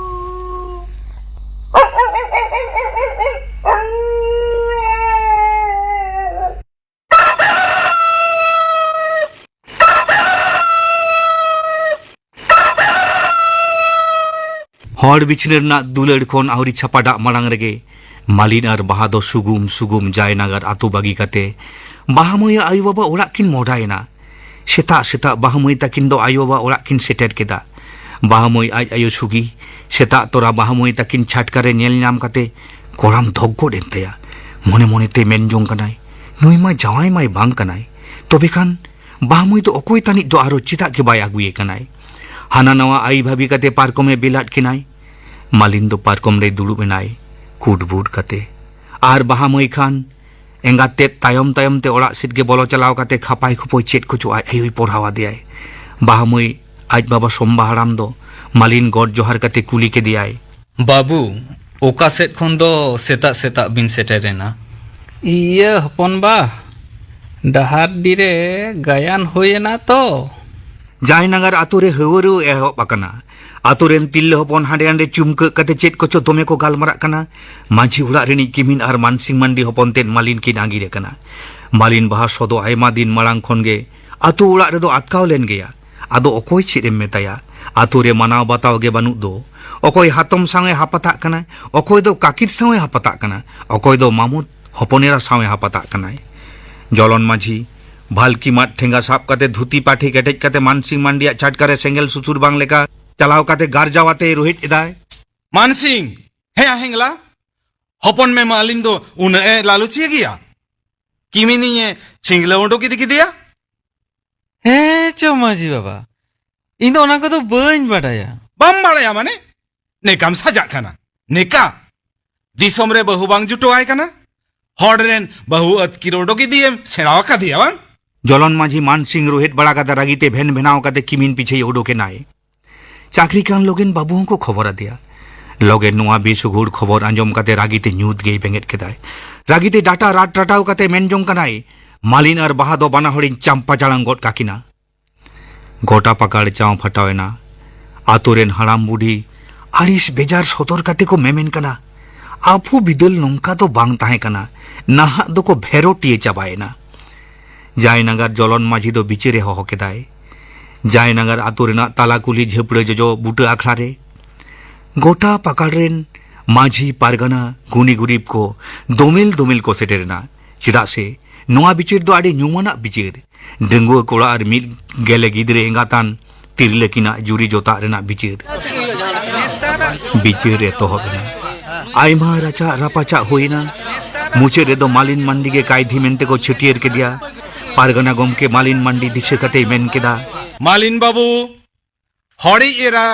ᱦᱚᱲ ᱵᱤᱪᱷᱱᱟᱹ ᱨᱮᱱᱟᱜ ᱫᱩᱞᱟᱹᱲ ᱠᱷᱚᱱ ᱟᱹᱣᱨᱤ ᱪᱷᱟᱯᱟᱰᱟᱜ ᱢᱟᱲᱟᱝ ᱨᱮᱜᱮ ᱢᱟᱞᱤᱱ ᱟᱨ ᱵᱟᱦᱟ ᱫᱚ ᱥᱩᱜᱩᱢ ᱥᱩᱜᱩᱢ ᱡᱟᱭᱱᱟᱜᱟᱨ ᱟᱛᱳ ᱵᱟᱹᱜᱤ ᱠᱟᱛᱮ ᱵᱟᱦᱟ ᱢᱟᱹᱭ ᱟᱭᱳ ᱵᱟᱵᱟ ᱚᱲᱟᱜ ᱠᱤᱱ ᱢᱚᱦᱰᱟᱭᱮᱱᱟ᱾ ᱥᱮᱛᱟᱜ ᱥᱮᱛᱟᱜ ᱵᱟᱦᱟ ᱢᱟᱹᱭ ᱛᱟᱹᱠᱤᱱ ᱫᱚ ᱟᱭᱳ ᱵᱟᱵᱟ ᱚᱲᱟᱜ ᱠᱤᱱ ᱥᱮᱴᱮᱨ ᱠᱮᱫᱟ᱾ ᱵᱟᱦᱟ ᱢᱟᱹᱭ ᱟᱡ ᱟᱭᱳ ᱥᱩᱜᱤ ᱥᱮᱛᱟᱜ ᱛᱚᱨᱟ ᱵᱟᱦᱟ ᱢᱟᱹᱭ ᱛᱟᱹᱠᱤᱱ ᱪᱷᱟᱴᱠᱟ ᱨᱮ ᱧᱮᱞ ᱧᱟᱢ ᱠᱟᱛᱮ ᱠᱚᱲᱟᱢ ᱫᱷᱚᱠ ᱜᱚᱫ ᱮᱱ ᱛᱟᱭᱟ᱾ ᱢᱚᱱᱮ ᱢᱚᱱᱮ ᱛᱮ ᱢᱮᱱ ᱡᱚᱝ ᱠᱟᱱᱟᱭ, "ᱱᱩᱭ ᱢᱟ ᱡᱟᱶᱟᱭ ᱢᱟᱭ ᱵᱟᱝ ᱠᱟᱱᱟᱭ, ᱛᱚᱵᱮ ᱠᱷᱟᱱ ᱵᱟᱦᱟ ᱢᱟᱹᱭ ᱫᱚ ᱚᱠᱚᱭ ᱛᱟᱹᱱᱤᱡ ᱫᱚ ᱟᱨᱚ ᱪᱮᱫᱟᱜ ᱜᱮ ᱵᱟᱭ ᱟᱹᱜᱩᱭᱮ ᱠᱟᱱᱟᱭ?" ᱦᱟᱱᱟ ᱱᱟᱣᱟ ᱟᱭ ᱵᱷᱟᱵᱤ ᱠᱟᱛᱮ ᱯᱟᱨᱠᱚᱢᱮ ᱵᱮᱞᱟᱫ ᱠᱤᱱᱟᱭ᱾ ᱢᱟᱞᱤᱱ ᱫᱚ ᱯᱟᱨᱠᱚᱢ ᱨᱮᱭ ᱫᱩᱲᱩᱵ ᱮᱱᱟᱭ, ᱠᱩᱴᱵᱩᱴ ᱠᱟᱛᱮ᱾ ᱟᱨ ᱵᱟᱦᱟ ᱢᱟᱹᱭ ᱠᱷᱟᱱ ᱮᱸᱜᱟᱛ ᱛᱮᱫ ᱛᱟᱭᱚᱢ ᱛᱟᱭᱚᱢ ᱛᱮ ᱚᱲᱟᱜ ᱥᱮᱫ ᱜᱮ ᱵᱚᱞᱚ ᱪᱟᱞᱟᱣ ᱠᱟᱛᱮ ᱠᱷᱟᱯᱟᱭ ᱠᱷᱩᱯᱟᱹᱭ ᱪᱮᱫ ᱠᱚᱪᱚ ᱟᱡ ᱟᱭᱳᱭ ᱯᱚᱨᱦᱟᱣ ᱟᱫᱮᱭᱟᱭ᱾ ᱵᱟᱦᱟ ᱢᱟᱹᱭ ᱟᱡ ᱵᱟᱵᱟ ᱥᱚᱢᱵᱟ ᱦᱟᱲᱟᱢ ᱫᱚ ᱢᱟᱞᱤᱱ ᱜᱚᱰ ᱡᱚᱦᱟᱨ ᱠᱟᱛᱮ ᱠᱩᱞᱤ ᱠᱮᱫᱮᱭᱟᱭ, "ᱵᱟᱹᱵᱩ, ᱚᱠᱟ ᱥᱮᱫ ᱠᱷᱚᱱ ᱫᱚ ᱥᱮᱛᱟᱜ ᱥᱮᱛᱟᱜ ᱵᱤᱱ ᱥᱮᱴᱮᱨ ᱮᱱᱟ?" "ᱤᱭᱟᱹ ᱦᱚᱯᱚᱱ ᱵᱟ, ᱰᱟᱦᱟᱨᱰᱤ ᱨᱮ ᱜᱟᱭᱟᱱ ᱦᱩᱭ ᱮᱱᱟ ᱛᱚ?" ᱡᱟᱭᱱᱟᱜᱟᱨ ᱟᱛᱳ ᱨᱮ ᱦᱟᱹᱣᱟᱹᱨᱟᱹᱣ ᱮᱦᱚᱵ ᱟᱠᱟᱱᱟ᱾ ᱟᱛᱳ ᱨᱮᱱ ᱛᱤᱨᱞᱟᱹ ᱦᱚᱯᱚᱱ ᱦᱟᱸᱰᱮ ᱱᱟᱰᱮ ᱪᱩᱢᱠᱟᱹᱜ ᱠᱟᱛᱮ ᱪᱮᱫ ᱠᱚᱪᱚ ᱫᱚᱢᱮ ᱠᱚ ᱜᱟᱞᱢᱟᱨᱟᱜ ᱠᱟᱱᱟ᱾ ᱢᱟᱹᱡᱷᱤ ᱚᱲᱟᱜ ᱨᱤᱱᱤᱡ ᱠᱤᱢᱤᱱ ᱟᱨ ᱢᱟᱱᱥᱤᱝ ᱢᱟᱱᱰᱤ ᱦᱚᱯᱚᱱ ᱛᱮᱫ ᱢᱟᱞᱤᱱ ᱠᱤᱱ ᱟᱸᱜᱤᱨ ᱟᱠᱟᱱᱟ᱾ ᱢᱟᱞᱤᱱ ᱵᱟᱦᱟ ᱥᱚᱫᱚ ᱟᱭᱢᱟ ᱫᱤᱱ ᱢᱟᱲᱟᱝ ᱠᱷᱚᱱ ᱜᱮ ᱟᱛᱳ ᱚᱲᱟᱜ ᱨᱮᱫᱚ ᱟᱴᱠᱟᱣ ᱞᱮᱱ ᱜᱮᱭᱟ᱾ ᱟᱫᱚ ᱚᱠᱚᱭ ᱪᱮᱫ ᱮᱢ ᱢᱮᱛᱟᱭᱟ? ᱟᱛᱳ ᱨᱮ ᱢᱟᱱᱟᱣ ᱵᱟᱛᱟᱣ ᱜᱮ ᱵᱟᱹᱱᱩᱜ ᱫᱚ᱾ ᱚᱠᱚᱭ ᱦᱟᱛᱚᱢ ᱥᱟᱶ ᱮ ᱦᱟᱯᱟᱛᱟᱜ ᱠᱟᱱᱟ, ᱚᱠᱚᱭ ᱫᱚ ᱠᱟᱠᱤᱨ ᱥᱟᱶ ᱮ ᱦᱟᱯᱟᱛᱟᱜ ᱠᱟᱱᱟ, ᱚᱠᱚᱭ ᱫᱚ ᱢᱟᱢᱚ ᱦᱚᱯᱚᱱ ᱮᱨᱟ ᱥᱟᱶ ᱮ ᱦᱟᱯᱟᱛᱟᱜ ᱠᱟᱱᱟᱭ᱾ ᱡᱚᱞᱚᱱ ᱢᱟᱹᱡᱷᱤ ᱵᱷᱟᱞᱠᱤ ᱢᱟᱫ ᱴᱷᱮᱸᱜᱟ ᱥᱟᱵ ᱠᱟᱛᱮ ᱫᱷᱩᱛᱤ ᱯᱟᱴᱷᱮ ᱠᱮᱴᱮᱡ ᱠᱟᱛᱮ ᱢᱟᱱᱥᱤᱝ ᱢᱟᱱᱰᱤᱭᱟᱜ ᱪᱷᱟᱴᱠᱟ ᱨᱮ ᱥᱮᱸᱜᱮᱞ ᱥᱩᱥᱩᱨ ᱵᱟᱝ ᱞᱮᱠᱟ ᱪᱟᱞᱟᱣ ᱠᱟᱛᱮ ᱜᱟᱨᱡᱟᱣ ᱟᱛᱮ ᱨᱩᱦᱮᱫ ᱮᱫᱟᱭ, "ᱢᱟᱱᱥᱤᱝ, ᱦᱮᱸ ᱦᱮᱝᱞᱟ, ᱦᱚᱯᱚᱱ ᱢᱮ ᱢᱟᱞᱤᱱ ᱫᱚ ᱩᱱᱟᱹᱜ ᱮ ᱞᱟᱞᱚᱪᱤᱭᱟᱹ ᱜᱮᱭᱟ? ᱠᱤᱢᱤᱱᱤᱧ ᱮ ᱪᱷᱤᱝᱞᱟᱹᱣ ᱩᱰᱩᱠ ᱤᱫᱤ ᱠᱮᱫᱮᱭᱟ?" "ᱦᱮᱸ ᱪᱚ ᱢᱟᱹᱡᱷᱤ ᱵᱟᱵᱟ, ᱤᱧ ᱫᱚ ᱚᱱᱟ ᱠᱚᱫᱚ ᱵᱟᱹᱧ ᱵᱟᱰᱟᱭᱟ᱾" "ᱵᱟᱢ ᱵᱟᱲᱟᱭᱟ ᱢᱟᱱᱮ? ᱱᱮᱠᱟᱢ ᱥᱟᱡᱟᱜ ᱠᱟᱱᱟ, ᱱᱮᱠᱟ᱾ ᱫᱤᱥᱚᱢ ᱨᱮ ᱵᱟᱹᱦᱩ ᱵᱟᱝ ᱡᱩᱴᱟᱹᱣᱟᱭ ᱠᱟᱱᱟ, ᱦᱚᱲ ᱨᱮᱱ ᱵᱟᱹᱦᱩ ᱟᱹᱛᱠᱤᱨ ᱩᱰᱩᱠ ᱤᱫᱤᱭᱮᱢ ᱥᱮᱬᱟ ᱟᱠᱟᱫᱮᱭᱟ ᱵᱟᱝ?" ᱡᱚᱞᱚᱱ ᱢᱟᱹᱡᱷᱤ ᱢᱟᱱ ᱥᱤᱝ ᱨᱩᱦᱮᱫ ᱵᱟᱲᱟ ᱠᱟᱛᱮ ᱨᱟᱹᱜᱤ ᱛᱮ ᱵᱷᱮᱱ ᱵᱷᱮᱱᱟᱣ ᱠᱟᱛᱮ ᱠᱤᱢᱤᱱ ᱯᱤᱪᱷᱟᱹᱭ ᱩᱰᱩᱠ ᱮᱱᱟᱭ᱾ ᱪᱟᱹᱠᱨᱤ ᱠᱟᱱ ᱞᱚᱜᱮᱱ ᱵᱟᱹᱵᱩ ᱦᱚᱸᱠᱚ ᱠᱷᱚᱵᱚᱨ ᱟᱫᱮᱭᱟ᱾ ᱞᱚᱜᱮᱱ ᱱᱚᱣᱟ ᱵᱮᱥᱩᱜᱩᱲ ᱠᱷᱚᱵᱚᱨ ᱟᱸᱡᱚᱢ ᱠᱟᱛᱮ ᱨᱟᱹᱜᱤ ᱛᱮ ᱧᱩᱛ ᱜᱮᱭ ᱵᱮᱸᱜᱮᱫ ᱠᱮᱫᱟᱭ᱾ ᱨᱟᱹᱜᱤ ᱛᱮ ᱰᱟᱴᱟ ᱨᱟᱴ ᱨᱟᱴᱟᱣ ᱠᱟᱛᱮ ᱢᱮᱱ ᱡᱚᱝ ᱠᱟᱱᱟᱭ, "ᱢᱟᱞᱤᱱ ᱟᱨ ᱵᱟᱦᱟ ᱫᱚ ᱵᱟᱱᱟ ᱦᱚᱲᱤᱧ ᱪᱟᱢᱯᱟ ᱪᱟᱲᱟᱝ ᱜᱚᱫ ᱠᱟᱠᱤᱱᱟ᱾" ᱜᱚᱴᱟ ᱯᱟᱠᱟᱲ ᱪᱟᱣ ᱯᱷᱟᱴᱟᱣ ᱮᱱᱟ᱾ ᱟᱛᱳ ᱨᱮᱱ ᱦᱟᱲᱟᱢ ᱵᱩᱰᱷᱤ ᱟᱹᱲᱤᱥ ᱵᱮᱡᱟᱨ ᱥᱚᱫᱚᱨ ᱠᱟᱛᱮ ᱠᱚ ᱢᱮᱢᱮᱱ ᱠᱟᱱᱟ, "ᱟᱵᱚ ᱵᱤᱫᱟᱹᱞ ᱱᱚᱝᱠᱟ ᱫᱚ ᱵᱟᱝ ᱛᱟᱦᱮᱸ ᱠᱟᱱᱟ, ᱱᱟᱦᱟᱜ ᱫᱚᱠᱚ ᱵᱷᱮᱨᱳᱴᱤᱭᱟᱹ ᱪᱟᱵᱟᱭᱮᱱᱟ᱾" ᱡᱟᱭᱱᱟᱜᱟᱨ ᱡᱚᱞᱚᱱ ᱢᱟᱹᱡᱷᱤ ᱫᱚ ᱵᱤᱪᱟᱹᱨᱮ ᱦᱚᱦᱚ ᱠᱮᱫᱟᱭ᱾ ᱡᱟᱭᱱᱟᱜᱟᱨ ᱟᱛᱳ ᱨᱮᱱᱟᱜ ᱛᱟᱞᱟ ᱠᱩᱞᱦᱤ ᱡᱷᱟᱹᱯᱲᱟᱹ ᱡᱚᱡᱚ ᱵᱩᱴᱟᱹ ᱟᱠᱷᱲᱟ ᱨᱮ ᱜᱚᱴᱟ ᱯᱟᱠᱟᱲ ᱨᱮᱱ ᱢᱟᱹᱡᱷᱤ ᱯᱟᱨᱜᱟᱱᱟ ᱜᱩᱱᱤ ᱜᱩᱨᱤᱵ ᱠᱚ ᱫᱚᱢᱮᱞ ᱫᱚᱢᱮᱞ ᱠᱚ ᱥᱮᱴᱮᱨᱮᱱᱟ᱾ ᱪᱮᱫᱟᱜ ᱥᱮ ᱱᱚᱣᱟ ᱵᱤᱪᱟᱹᱨ ᱫᱚ ᱟᱹᱰᱤ ᱧᱩᱢᱟᱱᱟᱜ ᱵᱤᱪᱟᱹᱨ᱾ ᱰᱟᱺᱜᱩᱣᱟᱹ ᱠᱚᱲᱟ ᱟᱨ ᱢᱤᱫ ᱜᱮᱞᱮ ᱜᱤᱫᱽᱨᱟᱹ ᱮᱸᱜᱟᱛᱟᱱ ᱛᱤᱨᱞᱟᱹ ᱠᱤᱱᱟᱜ ᱡᱩᱨᱤ ᱡᱚᱛᱟᱜ ᱨᱮᱱᱟᱜ ᱵᱤᱪᱟᱹᱨ᱾ ᱵᱤᱪᱟᱹᱨ ᱮᱛᱚᱦᱚᱵ ᱮᱱᱟ᱾ ᱟᱭᱢᱟ ᱨᱟᱪᱟᱜ ᱨᱟᱯᱟᱪᱟᱜ ᱦᱩᱭᱮᱱᱟ᱾ ᱢᱩᱪᱟᱹᱫ ᱨᱮᱫᱚ ᱢᱟᱞᱤᱱ ᱢᱟᱱᱰᱤ ᱜᱮ ᱠᱟᱭᱫᱷᱤ ᱢᱮᱱᱛᱮ ᱠᱚ ᱪᱷᱟᱹᱴᱭᱟᱹᱨ ᱠᱮᱫᱮᱭᱟ᱾ ᱯᱟᱨᱜᱟᱱᱟ ᱜᱚᱢᱠᱮ ᱢᱟᱞᱤᱱ ᱢᱟᱱᱰᱤ ᱫᱤᱥᱟᱹ ᱠᱟᱛᱮᱭ ᱢᱮᱱ ᱠᱮᱫᱟ, ᱢᱟᱞᱤᱱ ᱵᱟᱹᱵᱩ, ᱦᱚᱲᱤᱡ ᱮᱨᱟ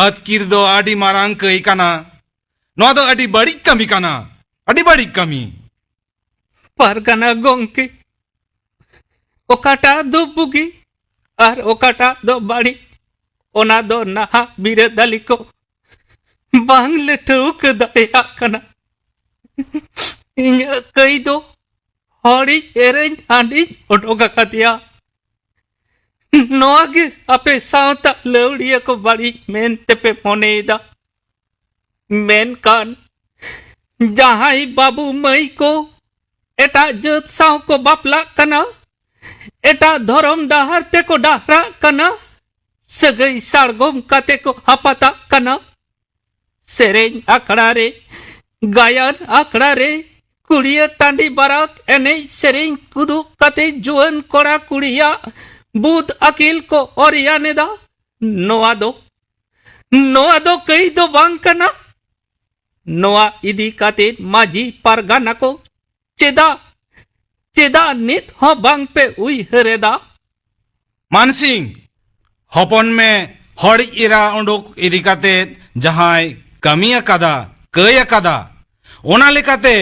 ᱟᱹᱛᱠᱤᱨ ᱫᱚ ᱟᱹᱰᱤ ᱢᱟᱨᱟᱝ ᱠᱟᱹᱭ ᱠᱟᱱᱟ᱾ ᱱᱚᱣᱟ ᱫᱚ ᱟᱹᱰᱤ ᱵᱟᱹᱲᱤᱡ ᱠᱟᱹᱢᱤ ᱠᱟᱱᱟ, ᱟᱹᱰᱤ ᱵᱟᱹᱲᱤᱡ ᱠᱟᱹᱢᱤ᱾ ᱯᱟᱨᱜᱟᱱᱟ ᱜᱚᱢᱠᱮ, ᱚᱠᱟᱴᱟᱜ ᱫᱚ ᱵᱩᱜᱤ ᱟᱨ ᱚᱠᱟᱴᱟᱜ ᱫᱚ ᱵᱟᱹᱲᱤᱡ, ᱚᱱᱟ ᱫᱚ ᱱᱟᱦᱟᱜ ᱵᱤᱨᱟᱹᱫᱟᱹᱞᱤ ᱠᱚ ᱵᱟᱝ ᱞᱮ ᱴᱷᱟᱹᱣᱠᱟᱹ ᱫᱟᱲᱮᱭᱟᱜ ᱠᱟᱱᱟ᱾ ᱤᱧᱟᱹᱜ ᱠᱟᱹᱭ ᱫᱚ ᱦᱚᱲᱤᱡ ᱮᱨᱟᱧ ᱦᱟᱺᱰᱤᱧ ᱚᱰᱚᱠ ᱟᱠᱟᱫᱮᱭᱟ᱾ ᱱᱚᱣᱟ ᱜᱮ ᱟᱯᱮ ᱥᱟᱶᱛᱟ ᱞᱟᱹᱣᱲᱤᱭᱟᱹ ᱠᱚ ᱵᱟᱹᱲᱤᱡ ᱢᱮᱱ ᱛᱮᱯᱮ ᱢᱚᱱᱮᱭᱮᱫᱟ᱾ ᱢᱮᱱᱠᱷᱟᱱ ᱡᱟᱦᱟᱸᱭ ᱵᱟᱹᱵᱩ ᱢᱟᱹᱭ ᱠᱚ ᱮᱴᱟᱜ ᱡᱟᱹᱛ ᱥᱟᱶ ᱠᱚ ᱵᱟᱯᱞᱟᱜ ᱠᱟᱱᱟ, ᱮᱴᱟᱜ ᱫᱷᱚᱨᱚᱢ ᱰᱟᱦᱟᱨ ᱛᱮᱠᱚ ᱰᱟᱦᱨᱟᱜ ᱠᱟᱱᱟ, ᱥᱟᱹᱜᱟᱹᱭ ᱥᱟᱲᱜᱚᱢ ᱠᱟᱛᱮ ᱠᱚ ᱦᱟᱯᱟᱛᱟᱜ ᱠᱟᱱᱟ, ᱥᱮᱨᱮᱧ ᱟᱠᱷᱲᱟ ᱨᱮ, ᱜᱟᱭᱟᱱ ᱟᱠᱷᱲᱟ ᱨᱮ, ᱠᱩᱲᱤᱭᱟᱹ ᱴᱟᱺᱰᱤ ᱵᱟᱨᱟᱠ ᱮᱱᱮᱡ ᱥᱮᱨᱮᱧ ᱩᱫᱩᱜ ᱠᱟᱛᱮ ᱡᱩᱣᱟᱹᱱ ᱠᱚᱲᱟ ᱠᱩᱲᱤᱭᱟᱜ ᱵᱩᱫ ᱟᱹᱠᱤᱞ ᱠᱚ ᱚᱨᱭᱟᱱ ᱮᱫᱟ᱾ ᱱᱚᱣᱟ ᱫᱚ, ᱱᱚᱣᱟ ᱫᱚ ᱠᱟᱹᱭ ᱫᱚ ᱵᱟᱝ ᱠᱟᱱᱟ᱾ ᱱᱚᱣᱟ ᱤᱫᱤ ᱠᱟᱛᱮ ᱢᱟᱹᱡᱷᱤ ᱯᱟᱨᱜᱟᱱᱟ ᱠᱚ ᱪᱮᱫᱟᱜ, ᱪᱮᱫᱟᱜ ᱱᱤᱛ ᱦᱚᱸ ᱵᱟᱝ ᱯᱮ ᱩᱭᱦᱟᱹᱨ ᱮᱫᱟ? ᱢᱟᱱᱥᱤᱝ, ᱦᱚᱯᱚᱱ ᱢᱮ, ᱦᱚᱲᱤᱡ ᱮᱨᱟ ᱩᱰᱩᱠ ᱤᱫᱤ ᱠᱟᱛᱮ ᱡᱟᱦᱟᱸᱭ ᱠᱟᱹᱢᱤ ᱟᱠᱟᱫᱟ, ᱠᱟᱹᱭ ᱟᱠᱟᱫᱟ, ᱚᱱᱟ ᱞᱮᱠᱟᱛᱮ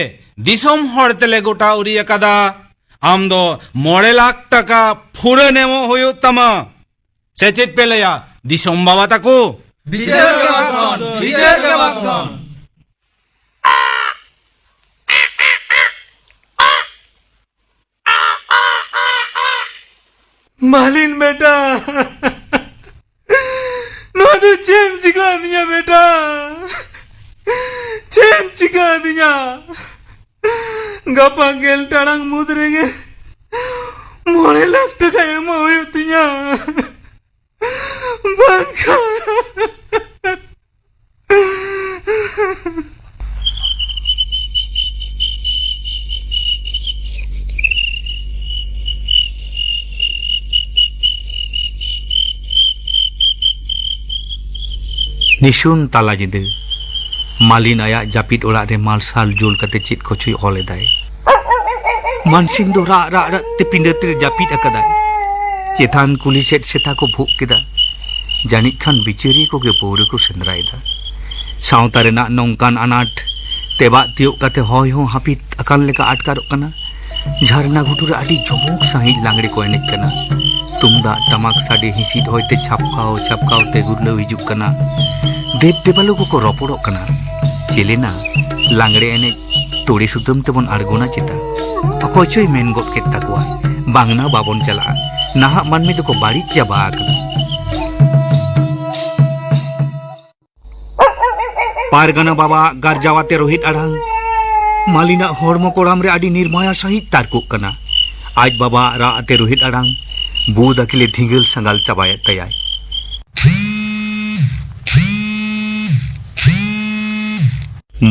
ᱫᱤᱥᱚᱢ ᱦᱚᱲ ᱛᱮᱞᱮ ᱜᱚᱴᱟ ᱩᱨᱤ ᱟᱠᱟᱫᱟ᱾ ᱟᱢ ᱫᱚ ᱢᱚᱬᱮ ᱞᱟᱠᱷ ᱴᱟᱠᱟ ᱯᱷᱩᱨᱟᱹᱱ ᱮᱢᱚᱜ ᱦᱩᱭᱩᱜ ᱛᱟᱢᱟ᱾ ᱥᱮ ᱪᱮᱫ ᱯᱮ ᱞᱟᱹᱭᱟ, ᱫᱤᱥᱚᱢ ᱵᱟᱵᱟ ᱛᱟᱠᱚ? ᱵᱤᱪᱟᱹᱨ ᱜᱮ ᱵᱟᱝ ᱠᱷᱚᱱ, ᱵᱤᱪᱟᱹᱨ ᱜᱮ ᱵᱟᱝ ᱠᱷᱚᱱ᱾ ᱢᱟᱞᱤᱱ ᱵᱮᱴᱟ, ᱱᱚᱣᱟ ᱫᱚ ᱪᱮᱫ ᱮᱢ ᱪᱤᱠᱟᱹ ᱟᱹᱫᱤᱧᱟ ᱵᱮᱴᱟ? ᱪᱮᱫ ᱮᱢ ᱪᱤᱠᱟᱹ ᱟᱹᱫᱤᱧᱟ? ᱜᱟᱯᱟ ᱜᱮᱞ ᱴᱟᱲᱟᱝ ᱢᱩᱫᱽ ᱨᱮᱜᱮ ᱢᱚᱬᱮ ᱞᱟᱠᱷ ᱴᱟᱠᱟ ᱮᱢᱚᱜ ᱦᱩᱭᱩᱜ ᱛᱤᱧᱟ, ᱵᱟᱝᱠᱷᱟᱱ ᱱᱤᱥᱩᱱ ᱛᱟᱞᱟ ᱧᱤᱫᱟᱹ ᱢᱟᱞᱤᱱ ᱟᱭᱟᱜ ᱡᱟᱹᱯᱤᱫ ᱚᱲᱟᱜ ᱨᱮ ᱢᱟᱨᱥᱟᱞ ᱡᱩᱞ ᱠᱟᱛᱮ ᱪᱮᱫ ᱠᱚᱪᱚᱭ ᱚᱞ ᱮᱫᱟᱭ᱾ ᱢᱟᱱᱥᱤᱝ ᱫᱚ ᱨᱟᱜ ᱨᱟᱜ ᱨᱟᱜ ᱛᱮ ᱯᱤᱸᱰᱟᱹ ᱛᱮ ᱡᱟᱹᱯᱤᱫ ᱟᱠᱟᱫᱟᱭ᱾ ᱪᱮᱛᱟᱱ ᱠᱩᱞᱦᱤ ᱥᱮᱫ ᱥᱮᱛᱟ ᱠᱚ ᱵᱷᱩᱜ ᱠᱮᱫᱟ᱾ ᱡᱟᱹᱱᱤᱡ ᱠᱷᱟᱱ ᱵᱤᱪᱟᱹᱨᱤᱭᱟᱹ ᱠᱚᱜᱮ ᱯᱟᱹᱣᱨᱟᱹ ᱠᱚ ᱥᱮᱸᱫᱽᱨᱟᱭᱮᱫᱟ᱾ ᱥᱟᱶᱛᱟ ᱨᱮᱱᱟᱜ ᱱᱚᱝᱠᱟᱱ ᱟᱱᱟᱴ ᱛᱮᱵᱟᱜ ᱛᱤᱭᱳᱜ ᱠᱟᱛᱮ ᱦᱚᱭ ᱦᱚᱸ ᱦᱟᱹᱯᱤᱫ ᱟᱠᱟᱱ ᱞᱮᱠᱟ ᱟᱴᱠᱟᱨᱚᱜ ᱠᱟᱱᱟ᱾ ᱡᱷᱟᱨᱱᱟ ᱜᱷᱩᱴᱩ ᱨᱮ ᱟᱹᱰᱤ ᱡᱚᱢᱚᱠ ᱥᱟᱺᱦᱤᱡ ᱞᱟᱜᱽᱲᱮ ᱠᱚ ᱮᱱᱮᱡ ᱠᱟᱱᱟ᱾ ᱛᱩᱢᱫᱟᱜ ᱴᱟᱢᱟᱠ ᱥᱟᱰᱮ ᱦᱤᱸᱥᱤᱫ ᱦᱚᱭᱛᱮ ᱪᱷᱟᱯᱠᱟᱣ ᱪᱷᱟᱯᱠᱟᱣ ᱛᱮ ᱜᱩᱨᱞᱟᱹᱣ ᱦᱤᱡᱩᱜ ᱠᱟᱱᱟ᱾ ᱫᱮᱵ ᱫᱮᱵᱟᱞᱳ ᱠᱚᱠᱚ ᱨᱚᱯᱚᱲᱚᱜ ᱠᱟᱱᱟ᱾ ᱪᱮᱞᱮᱱᱟ, ᱞᱟᱜᱽᱲᱮ ᱮᱱᱮᱡ ᱛᱩᱲᱤ ᱥᱩᱛᱟᱹᱢ ᱛᱮᱵᱚᱱ ᱟᱬᱜᱚᱱᱟ ᱪᱮᱛᱟ? ᱚᱠᱚᱭ ᱪᱚᱭ ᱢᱮᱱ ᱜᱚᱫ ᱠᱮᱫ ᱛᱟᱠᱚᱣᱟ, "ᱵᱟᱝᱱᱟ, ᱵᱟᱵᱚᱱ ᱪᱟᱞᱟᱜᱼᱟ, ᱱᱟᱦᱟᱜ ᱢᱟᱹᱱᱢᱤ ᱫᱚᱠᱚ ᱵᱟᱹᱲᱤᱡ ᱪᱟᱵᱟ ᱟᱠᱟᱱᱟ᱾" ᱯᱟᱨᱜᱟᱱᱟ ᱵᱟᱵᱟᱣᱟᱜ ᱜᱟᱨᱡᱟᱣ ᱟᱛᱮ ᱨᱳᱦᱤᱛ ᱟᱲᱟᱝ᱾ ᱢᱟᱹᱞᱤᱱᱟᱜ ᱦᱚᱲᱢᱚ ᱠᱚᱲᱟᱢ ᱨᱮ ᱟᱹᱰᱤ ᱱᱤᱨᱢᱟᱭᱟ ᱥᱟᱺᱦᱤᱡ ᱛᱟᱨᱠᱚᱜ ᱠᱟᱱᱟ᱾ ᱟᱡ ᱵᱟᱵᱟᱣᱟᱜ ᱨᱟᱜ ᱟᱛᱮ ᱨᱳᱦᱤᱛ ᱟᱲᱟᱝ ᱵᱩᱫ ᱟᱹᱠᱤᱞᱮ ᱫᱷᱤᱸᱜᱟᱹᱞ ᱥᱟᱸᱜᱟᱞ ᱪᱟᱵᱟᱭᱮᱫ ᱛᱟᱭᱟᱭ᱾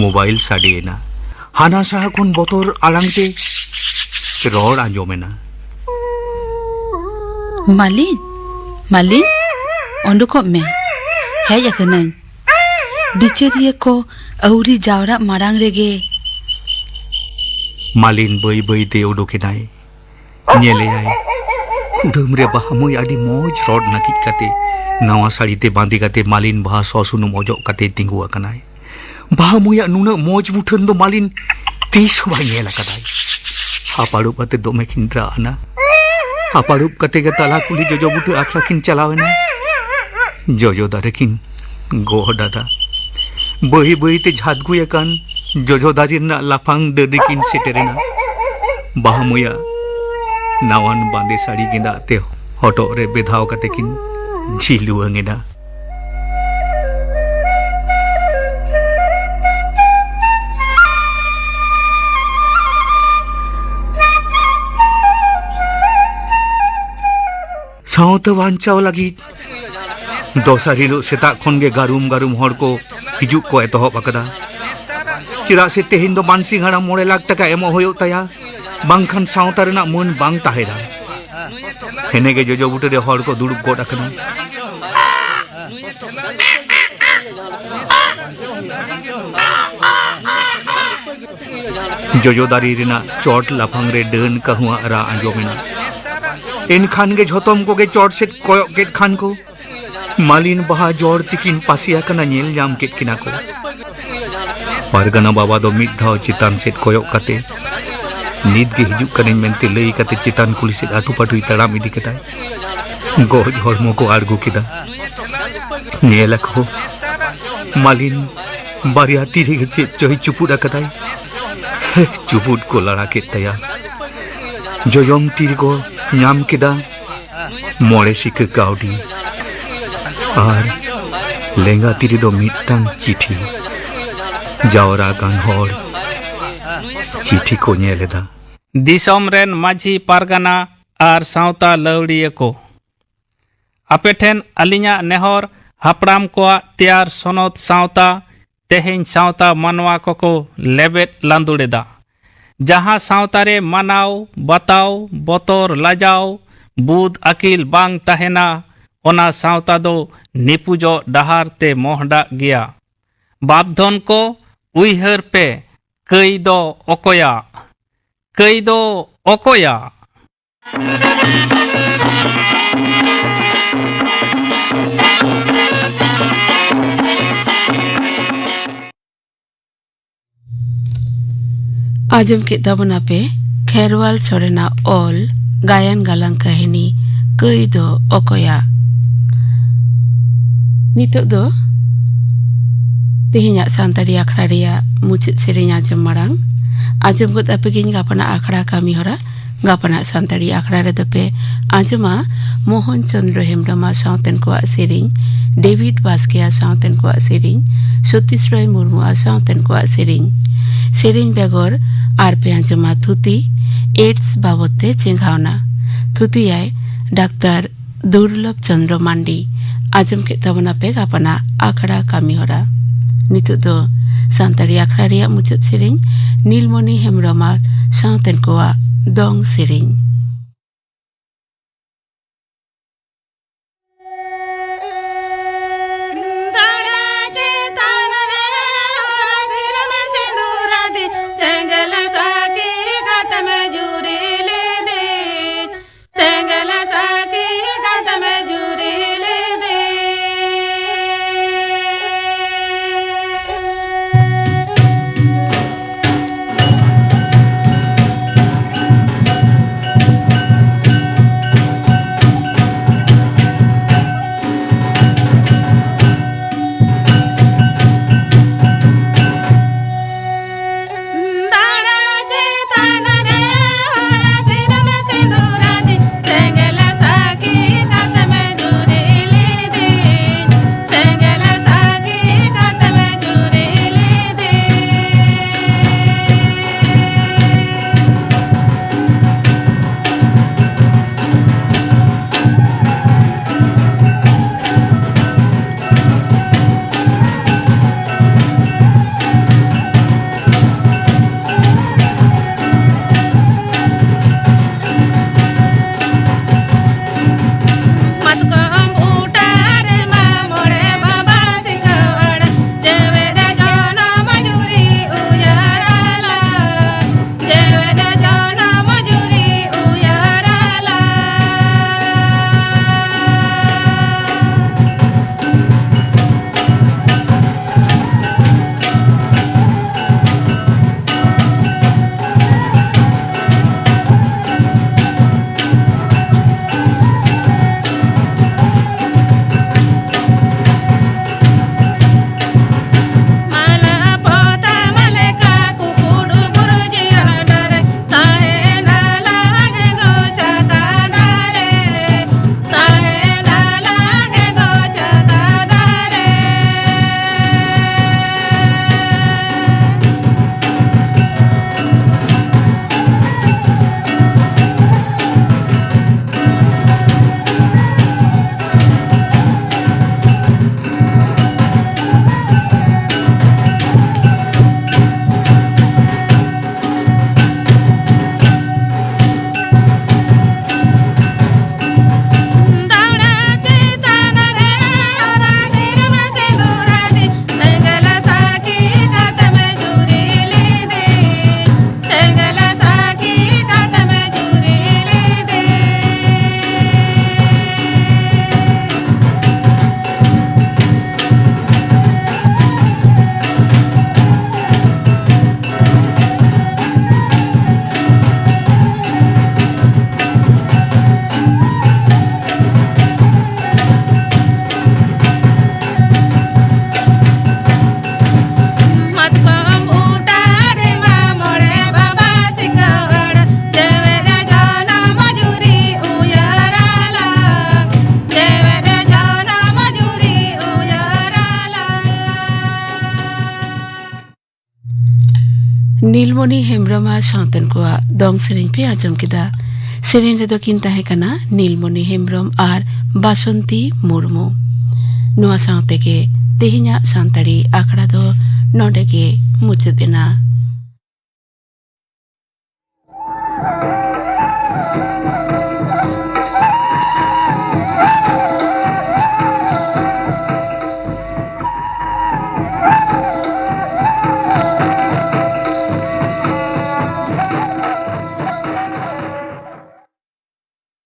ᱢᱳᱵᱟᱭᱤᱞ ᱥᱟᱰᱮᱭᱮᱱᱟ᱾ ᱦᱟᱱᱟ ᱥᱟᱦᱟ ᱠᱷᱚᱱ ᱵᱚᱛᱚᱨ ᱟᱲᱟᱝ ᱛᱮ ᱨᱚᱲ ᱟᱸᱡᱚᱢᱮᱱᱟ᱾ "ᱢᱟᱹᱞᱤᱱ, ᱢᱟᱹᱞᱤᱱ, ᱚᱰᱚᱠᱚᱜ ᱢᱮ, ᱦᱮᱡ ᱟᱠᱟᱱᱟᱹᱧ᱾" ᱵᱤᱪᱟᱹᱨᱤᱭᱟᱹ ᱠᱚ ᱟᱹᱣᱨᱤ ᱡᱟᱣᱨᱟᱜ ᱢᱟᱲᱟᱝ ᱨᱮᱜᱮ ᱢᱟᱹᱞᱤᱱ ᱵᱟᱹᱭ ᱵᱟᱹᱭ ᱛᱮ ᱩᱰᱩᱠᱮᱱᱟᱭ᱾ ᱧᱮᱞᱮᱭᱟᱭ, ᱠᱩᱰᱟᱹᱢ ᱨᱮ ᱵᱟᱦᱟ ᱢᱟᱹᱭ ᱟᱹᱰᱤ ᱢᱚᱡᱽ ᱨᱚᱰ ᱱᱟᱹᱠᱤᱡ ᱠᱟᱛᱮ, ᱱᱟᱣᱟ ᱥᱟᱹᱲᱤ ᱛᱮ ᱵᱟᱸᱫᱮ ᱠᱟᱛᱮ ᱢᱟᱹᱞᱤᱱ ᱵᱟᱦᱟ ᱥᱚ ᱥᱩᱱᱩᱢ ᱚᱡᱚᱜ ᱠᱟᱛᱮ ᱛᱤᱸᱜᱩ ᱟᱠᱟᱱᱟᱭ᱾ ᱵᱟᱦᱟ ᱢᱟᱹᱭᱟᱜ ᱱᱩᱱᱟᱹᱜ ᱢᱚᱡᱽ ᱢᱩᱴᱷᱟᱹᱱ ᱫᱚ ᱢᱟᱹᱞᱤᱱ ᱛᱤᱥ ᱦᱚᱸ ᱵᱟᱭ ᱧᱮᱞ ᱟᱠᱟᱫᱟᱭ᱾ ᱦᱟᱯᱟᱲᱩᱵ ᱟᱛᱮ ᱫᱚᱢᱮ ᱠᱤᱱ ᱨᱟᱜ ᱟᱱᱟ᱾ ᱦᱟᱯᱟᱲᱩᱵ ᱠᱟᱛᱮ ᱜᱮ ᱛᱟᱞᱟ ᱠᱩᱞᱦᱤ ᱡᱚᱡᱚ ᱵᱩᱴᱟᱹ ᱟᱠᱷᱲᱟ ᱠᱤᱱ ᱪᱟᱞᱟᱣ ᱮᱱᱟ᱾ ᱡᱚᱡᱚ ᱫᱟᱨᱮ ᱠᱤᱱ ᱜᱚᱦᱚᱰ ᱟᱫᱟ᱾ ᱵᱟᱹᱭ ᱵᱟᱹᱭ ᱛᱮ ᱡᱷᱟᱫᱜᱩᱭ ᱟᱠᱟᱱ ᱡᱚᱡᱚ ᱫᱟᱨᱮ ᱨᱮᱱᱟᱜ ᱞᱟᱯᱷᱟᱝ ᱰᱟᱹᱨ ᱨᱮᱠᱤᱱ ᱥᱮᱴᱮᱨ ᱮᱱᱟ᱾ ᱵᱟᱦᱟ ᱢᱟᱹᱭᱟᱜ ᱱᱟᱣᱟᱱ ᱵᱟᱸᱫᱮ ᱥᱟᱹᱲᱤ ᱜᱮᱸᱫᱟᱜ ᱛᱮ ᱦᱚᱴᱚᱜ ᱨᱮ ᱵᱮᱫᱷᱟᱣ ᱠᱟᱛᱮ ᱠᱤᱱ ᱡᱷᱤᱞᱣᱟᱹᱝ ᱮᱱᱟ᱾ ᱥᱟᱶᱛᱟ ᱵᱟᱧᱪᱟᱣ ᱞᱟᱹᱜᱤᱫ ᱫᱚᱥᱟᱨ ᱦᱤᱞᱳᱜ ᱥᱮᱛᱟᱜ ᱠᱷᱚᱱ ᱜᱮ ᱜᱟᱹᱨᱩᱢ ᱜᱟᱹᱨᱩᱢ ᱦᱚᱲ ᱠᱚ ᱦᱤᱡᱩᱜ ᱠᱚ ᱮᱛᱚᱦᱚᱵ ᱟᱠᱟᱫᱟ᱾ ᱪᱮᱫᱟᱜ ᱥᱮ ᱛᱮᱦᱮᱧ ᱫᱚ ᱢᱟᱱᱥᱤᱝ ᱦᱟᱲᱟᱢ ᱢᱚᱬᱮ ᱞᱟᱠᱷ ᱴᱟᱠᱟ ᱮᱢᱚᱜ ᱦᱩᱭᱩᱜ ᱛᱟᱭᱟ, ᱵᱟᱝᱠᱷᱟᱱ ᱥᱟᱶᱛᱟ ᱨᱮᱱᱟᱜ ᱢᱟᱹᱱ ᱵᱟᱝ ᱛᱟᱦᱮᱱᱟ᱾ ᱦᱮᱱᱮ ᱜᱮ ᱡᱚᱡᱚ ᱵᱩᱴᱟᱹ ᱨᱮ ᱦᱚᱲ ᱠᱚ ᱫᱩᱲᱩᱵ ᱜᱚᱫ ᱟᱠᱟᱱᱟ᱾ ᱡᱚᱡᱚ ᱫᱟᱨᱮ ᱨᱮᱱᱟᱜ ᱪᱚᱴ ᱞᱟᱯᱷᱟᱝ ᱨᱮ ᱰᱟᱹᱱ ᱠᱟᱹᱦᱩᱣᱟᱜ ᱨᱟᱜ ᱟᱸᱡᱚᱢᱮᱱᱟ᱾ ᱮᱱᱠᱷᱟᱱ ᱜᱮ ᱡᱷᱚᱛᱚᱢ ᱠᱚᱜᱮ ᱪᱚᱴ ᱥᱮᱫ ᱠᱚᱭᱚᱜ ᱠᱮᱫ ᱠᱷᱟᱱ ᱠᱚ, ᱢᱟᱞᱤᱱ ᱵᱟᱦᱟ ᱡᱚᱲ ᱛᱤᱠᱤᱱ ᱯᱟᱥᱮ ᱟᱠᱟᱱᱟ ᱧᱮᱞ ᱧᱟᱢ ᱠᱮᱫ ᱠᱤᱱᱟ ᱠᱚ᱾ ᱯᱟᱨᱜᱟᱱᱟ ᱵᱟᱵᱟ ᱫᱚ ᱢᱤᱫ ᱫᱷᱟᱣ ᱪᱮᱛᱟᱱ ᱥᱮᱫ ᱠᱚᱭᱚᱜ ᱠᱟᱛᱮ, "ᱱᱤᱛ ᱜᱮ ᱦᱤᱡᱩᱜ ᱠᱟᱹᱱᱟᱹᱧ" ᱢᱮᱱᱛᱮ ᱞᱟᱹᱭ ᱠᱟᱛᱮ ᱪᱮᱛᱟᱱ ᱠᱩᱞᱦᱤ ᱥᱮᱫ ᱟᱹᱴᱩᱯᱟᱹᱴᱩᱭ ᱛᱟᱲᱟᱢ ᱤᱫᱤ ᱠᱮᱫᱟ᱾ ᱜᱚᱡ ᱦᱚᱲᱢᱚ ᱠᱚ ᱟᱬᱜᱚ ᱠᱮᱫᱟ᱾ ᱧᱮᱞ ᱟᱠᱚ, ᱢᱟᱞᱤᱱ ᱵᱟᱨᱭᱟ ᱛᱤ ᱨᱮᱜᱮ ᱪᱮᱫ ᱪᱚᱭ ᱪᱩᱯᱩᱫ ᱟᱠᱟᱫᱟᱭ᱾ ᱪᱩᱯᱩᱫ ᱠᱚ ᱞᱟᱲᱟ ᱠᱮᱫ ᱛᱟᱭᱟ᱾ ᱡᱚᱡᱚᱢ ᱛᱤ ᱨᱮᱠᱚ ᱧᱟᱢ ᱠᱮᱫᱟ ᱢᱚᱬᱮ ᱥᱤᱠᱟᱹ ᱠᱟᱹᱣᱰᱤ ᱟᱨ ᱞᱮᱸᱜᱟ ᱛᱤ ᱨᱮᱫᱚ ᱢᱤᱫᱴᱟᱝ ᱪᱤᱴᱷᱤ᱾ ᱡᱟᱣᱨᱟ ᱟᱠᱟᱱ ᱦᱚᱲ ᱪᱤᱴᱷᱤ ᱠᱚ ᱧᱮᱞ ᱮᱫᱟ᱾ ᱫᱤᱥᱚᱢ ᱨᱮᱱ ᱢᱟᱹᱡᱷᱤ ᱯᱟᱨᱜᱟᱱᱟ ᱟᱨ ᱥᱟᱶᱛᱟ ᱞᱟᱹᱣᱲᱤᱭᱟᱹ ᱠᱚ, ᱟᱯᱮ ᱴᱷᱮᱱ ᱟᱹᱞᱤᱧᱟᱜ ᱱᱮᱦᱚᱨ, ᱦᱟᱯᱲᱟᱢ ᱠᱚᱣᱟᱜ ᱛᱮᱭᱟᱨ ᱥᱚᱱᱚᱛ ᱥᱟᱶᱛᱟ ᱛᱮᱦᱮᱧ ᱥᱟᱶᱛᱟ ᱢᱟᱱᱣᱟ ᱠᱚᱠᱚ ᱞᱮᱵᱮᱫ ᱞᱟᱸᱫᱩᱲ ᱮᱫᱟ᱾ ᱡᱟᱦᱟᱸ ᱥᱟᱶᱛᱟ ᱨᱮ ᱢᱟᱱᱟᱣ, ᱵᱟᱛᱟᱣ, ᱵᱚᱛᱚᱨ, ᱞᱟᱡᱟᱣ, ᱵᱩᱫ ᱟᱹᱠᱤᱞ ᱵᱟᱝ ᱛᱟᱦᱮᱱᱟ, ᱚᱱᱟ ᱥᱟᱶᱛᱟ ᱫᱚ ᱱᱤᱯᱩᱡᱚᱜ ᱰᱟᱦᱟᱨ ᱛᱮ ᱢᱚᱦᱰᱟᱜ ᱜᱮᱭᱟ᱾ ᱵᱟᱯᱫᱷᱚᱱ ᱠᱚ, ᱩᱭᱦᱟᱹᱨ ᱯᱮ, ᱠᱟᱹᱭ ᱫᱚ ᱚᱠᱚᱭᱟᱜ? ᱠᱟᱹᱭ ᱫᱚ ᱚᱠᱚᱭᱟᱜ? ᱟᱸᱡᱚᱢ ᱠᱮᱫ ᱛᱟᱵᱚᱱᱟᱯᱮ ᱠᱷᱮᱨᱣᱟᱞ ᱥᱚᱨᱮᱱᱟᱜ ᱚᱞ ᱜᱟᱭᱟᱱ ᱜᱟᱞᱟᱝ ᱠᱟᱹᱦᱱᱤ ᱠᱟᱹᱭ ᱫᱚ ᱚᱠᱚᱭᱟᱜ᱾ ᱱᱤᱛᱚᱜ ᱫᱚ ᱛᱮᱦᱮᱧᱟᱜ ᱥᱟᱱᱛᱟᱲᱤ ᱟᱠᱷᱲᱟ ᱨᱮᱭᱟᱜ ᱢᱩᱪᱟᱹᱫ ᱥᱮᱨᱮᱧ ᱟᱸᱡᱚᱢ ᱢᱟᱲᱟᱝ, ᱟᱸᱡᱚᱢ ᱜᱚᱫ ᱟᱯᱮ ᱜᱤᱧ ᱜᱟᱯᱟᱱᱟᱜ ᱟᱠᱷᱲᱟ ᱠᱟᱹᱢᱤ ᱦᱚᱨᱟ᱾ ᱜᱟᱯᱟᱱᱟᱜ ᱥᱟᱱᱛᱟᱲᱤ ᱟᱠᱷᱲᱟ ᱨᱮᱫᱚ ᱯᱮ ᱟᱸᱡᱚᱢᱟ ᱢᱳᱦᱚᱱ ᱪᱚᱸᱫᱽᱨᱚ ᱦᱮᱢᱵᱽᱨᱚᱢᱟᱜ ᱥᱟᱶᱛᱮᱱ ᱠᱚᱣᱟᱜ ᱥᱮᱨᱮᱧ, ᱰᱮᱵᱷᱤᱰ ᱵᱟᱥᱠᱮᱭᱟᱜ ᱥᱟᱶᱛᱮᱱ ᱠᱚᱣᱟᱜ ᱥᱮᱨᱮᱧ, ᱥᱚᱛᱤᱥ ᱨᱚᱭ ᱢᱩᱨᱢᱩᱣᱟᱜ ᱥᱟᱶᱛᱮᱱ ᱠᱚᱣᱟᱜ ᱥᱮᱨᱮᱧ᱾ ᱥᱮᱨᱮᱧ ᱵᱮᱜᱚᱨ ᱟᱨ ᱯᱮ ᱟᱸᱡᱚᱢᱟ ᱛᱷᱩᱛᱤ, ᱮᱰᱥ ᱵᱟᱵᱚᱫ ᱛᱮ ᱪᱮᱸᱜᱷᱟᱣᱱᱟ᱾ ᱛᱷᱩᱛᱤᱭᱟᱭ ᱰᱟᱠᱛᱟᱨ ᱫᱩᱨᱞᱚᱵᱷ ᱪᱚᱸᱫᱽᱨᱚ ᱢᱟᱱᱰᱤ᱾ ᱟᱸᱡᱚᱢ ᱠᱮᱫ ᱛᱟᱵᱚᱱᱟᱯᱮ ᱜᱟᱯᱟᱱᱟᱜ ᱟᱠᱷᱲᱟ ᱠᱟᱹᱢᱤ ᱦᱚᱨᱟ᱾ ᱱᱤᱛᱚᱜ ᱫᱚ ᱥᱟᱱᱛᱟᱲᱤ ᱟᱠᱷᱲᱟ ᱨᱮᱭᱟᱜ ᱢᱩᱪᱟᱹᱫ ᱥᱮᱨᱮᱧ ᱱᱤᱞᱢᱚᱱᱤ ᱦᱮᱢᱵᱽᱨᱚᱢ ᱟᱨ ᱥᱟᱶᱛᱮᱱ ᱠᱚᱣᱟᱜ ᱫᱚᱝ ᱥᱮᱨᱮᱧ᱾ ᱱᱤᱞᱢᱚᱱᱤ ᱦᱮᱢᱵᱨᱚᱢ ᱟᱨ ᱥᱟᱶᱛᱮᱱ ᱠᱚᱣᱟᱜ ᱫᱚᱝ ᱥᱮᱨᱮᱧ ᱯᱮ ᱟᱸᱡᱚᱢ ᱠᱮᱫᱟ᱾ ᱥᱮᱨᱮᱧ ᱨᱮᱫᱚ ᱠᱤᱱ ᱛᱟᱦᱮᱸ ᱠᱟᱱᱟ ᱱᱤᱞᱢᱚᱱᱤ ᱦᱮᱢᱵᱨᱚᱢ ᱟᱨ ᱵᱟᱥᱚᱱᱛᱤ ᱢᱩᱨᱢᱩ᱾ ᱱᱚᱣᱟ ᱥᱟᱶ ᱛᱮᱜᱮ ᱛᱮᱦᱮᱧᱟᱜ ᱥᱟᱱᱛᱟᱲᱤ ᱟᱠᱷᱲᱟ ᱫᱚ ᱱᱚᱰᱮ ᱜᱮ ᱢᱩᱪᱟᱹᱫ ᱮᱱᱟ᱾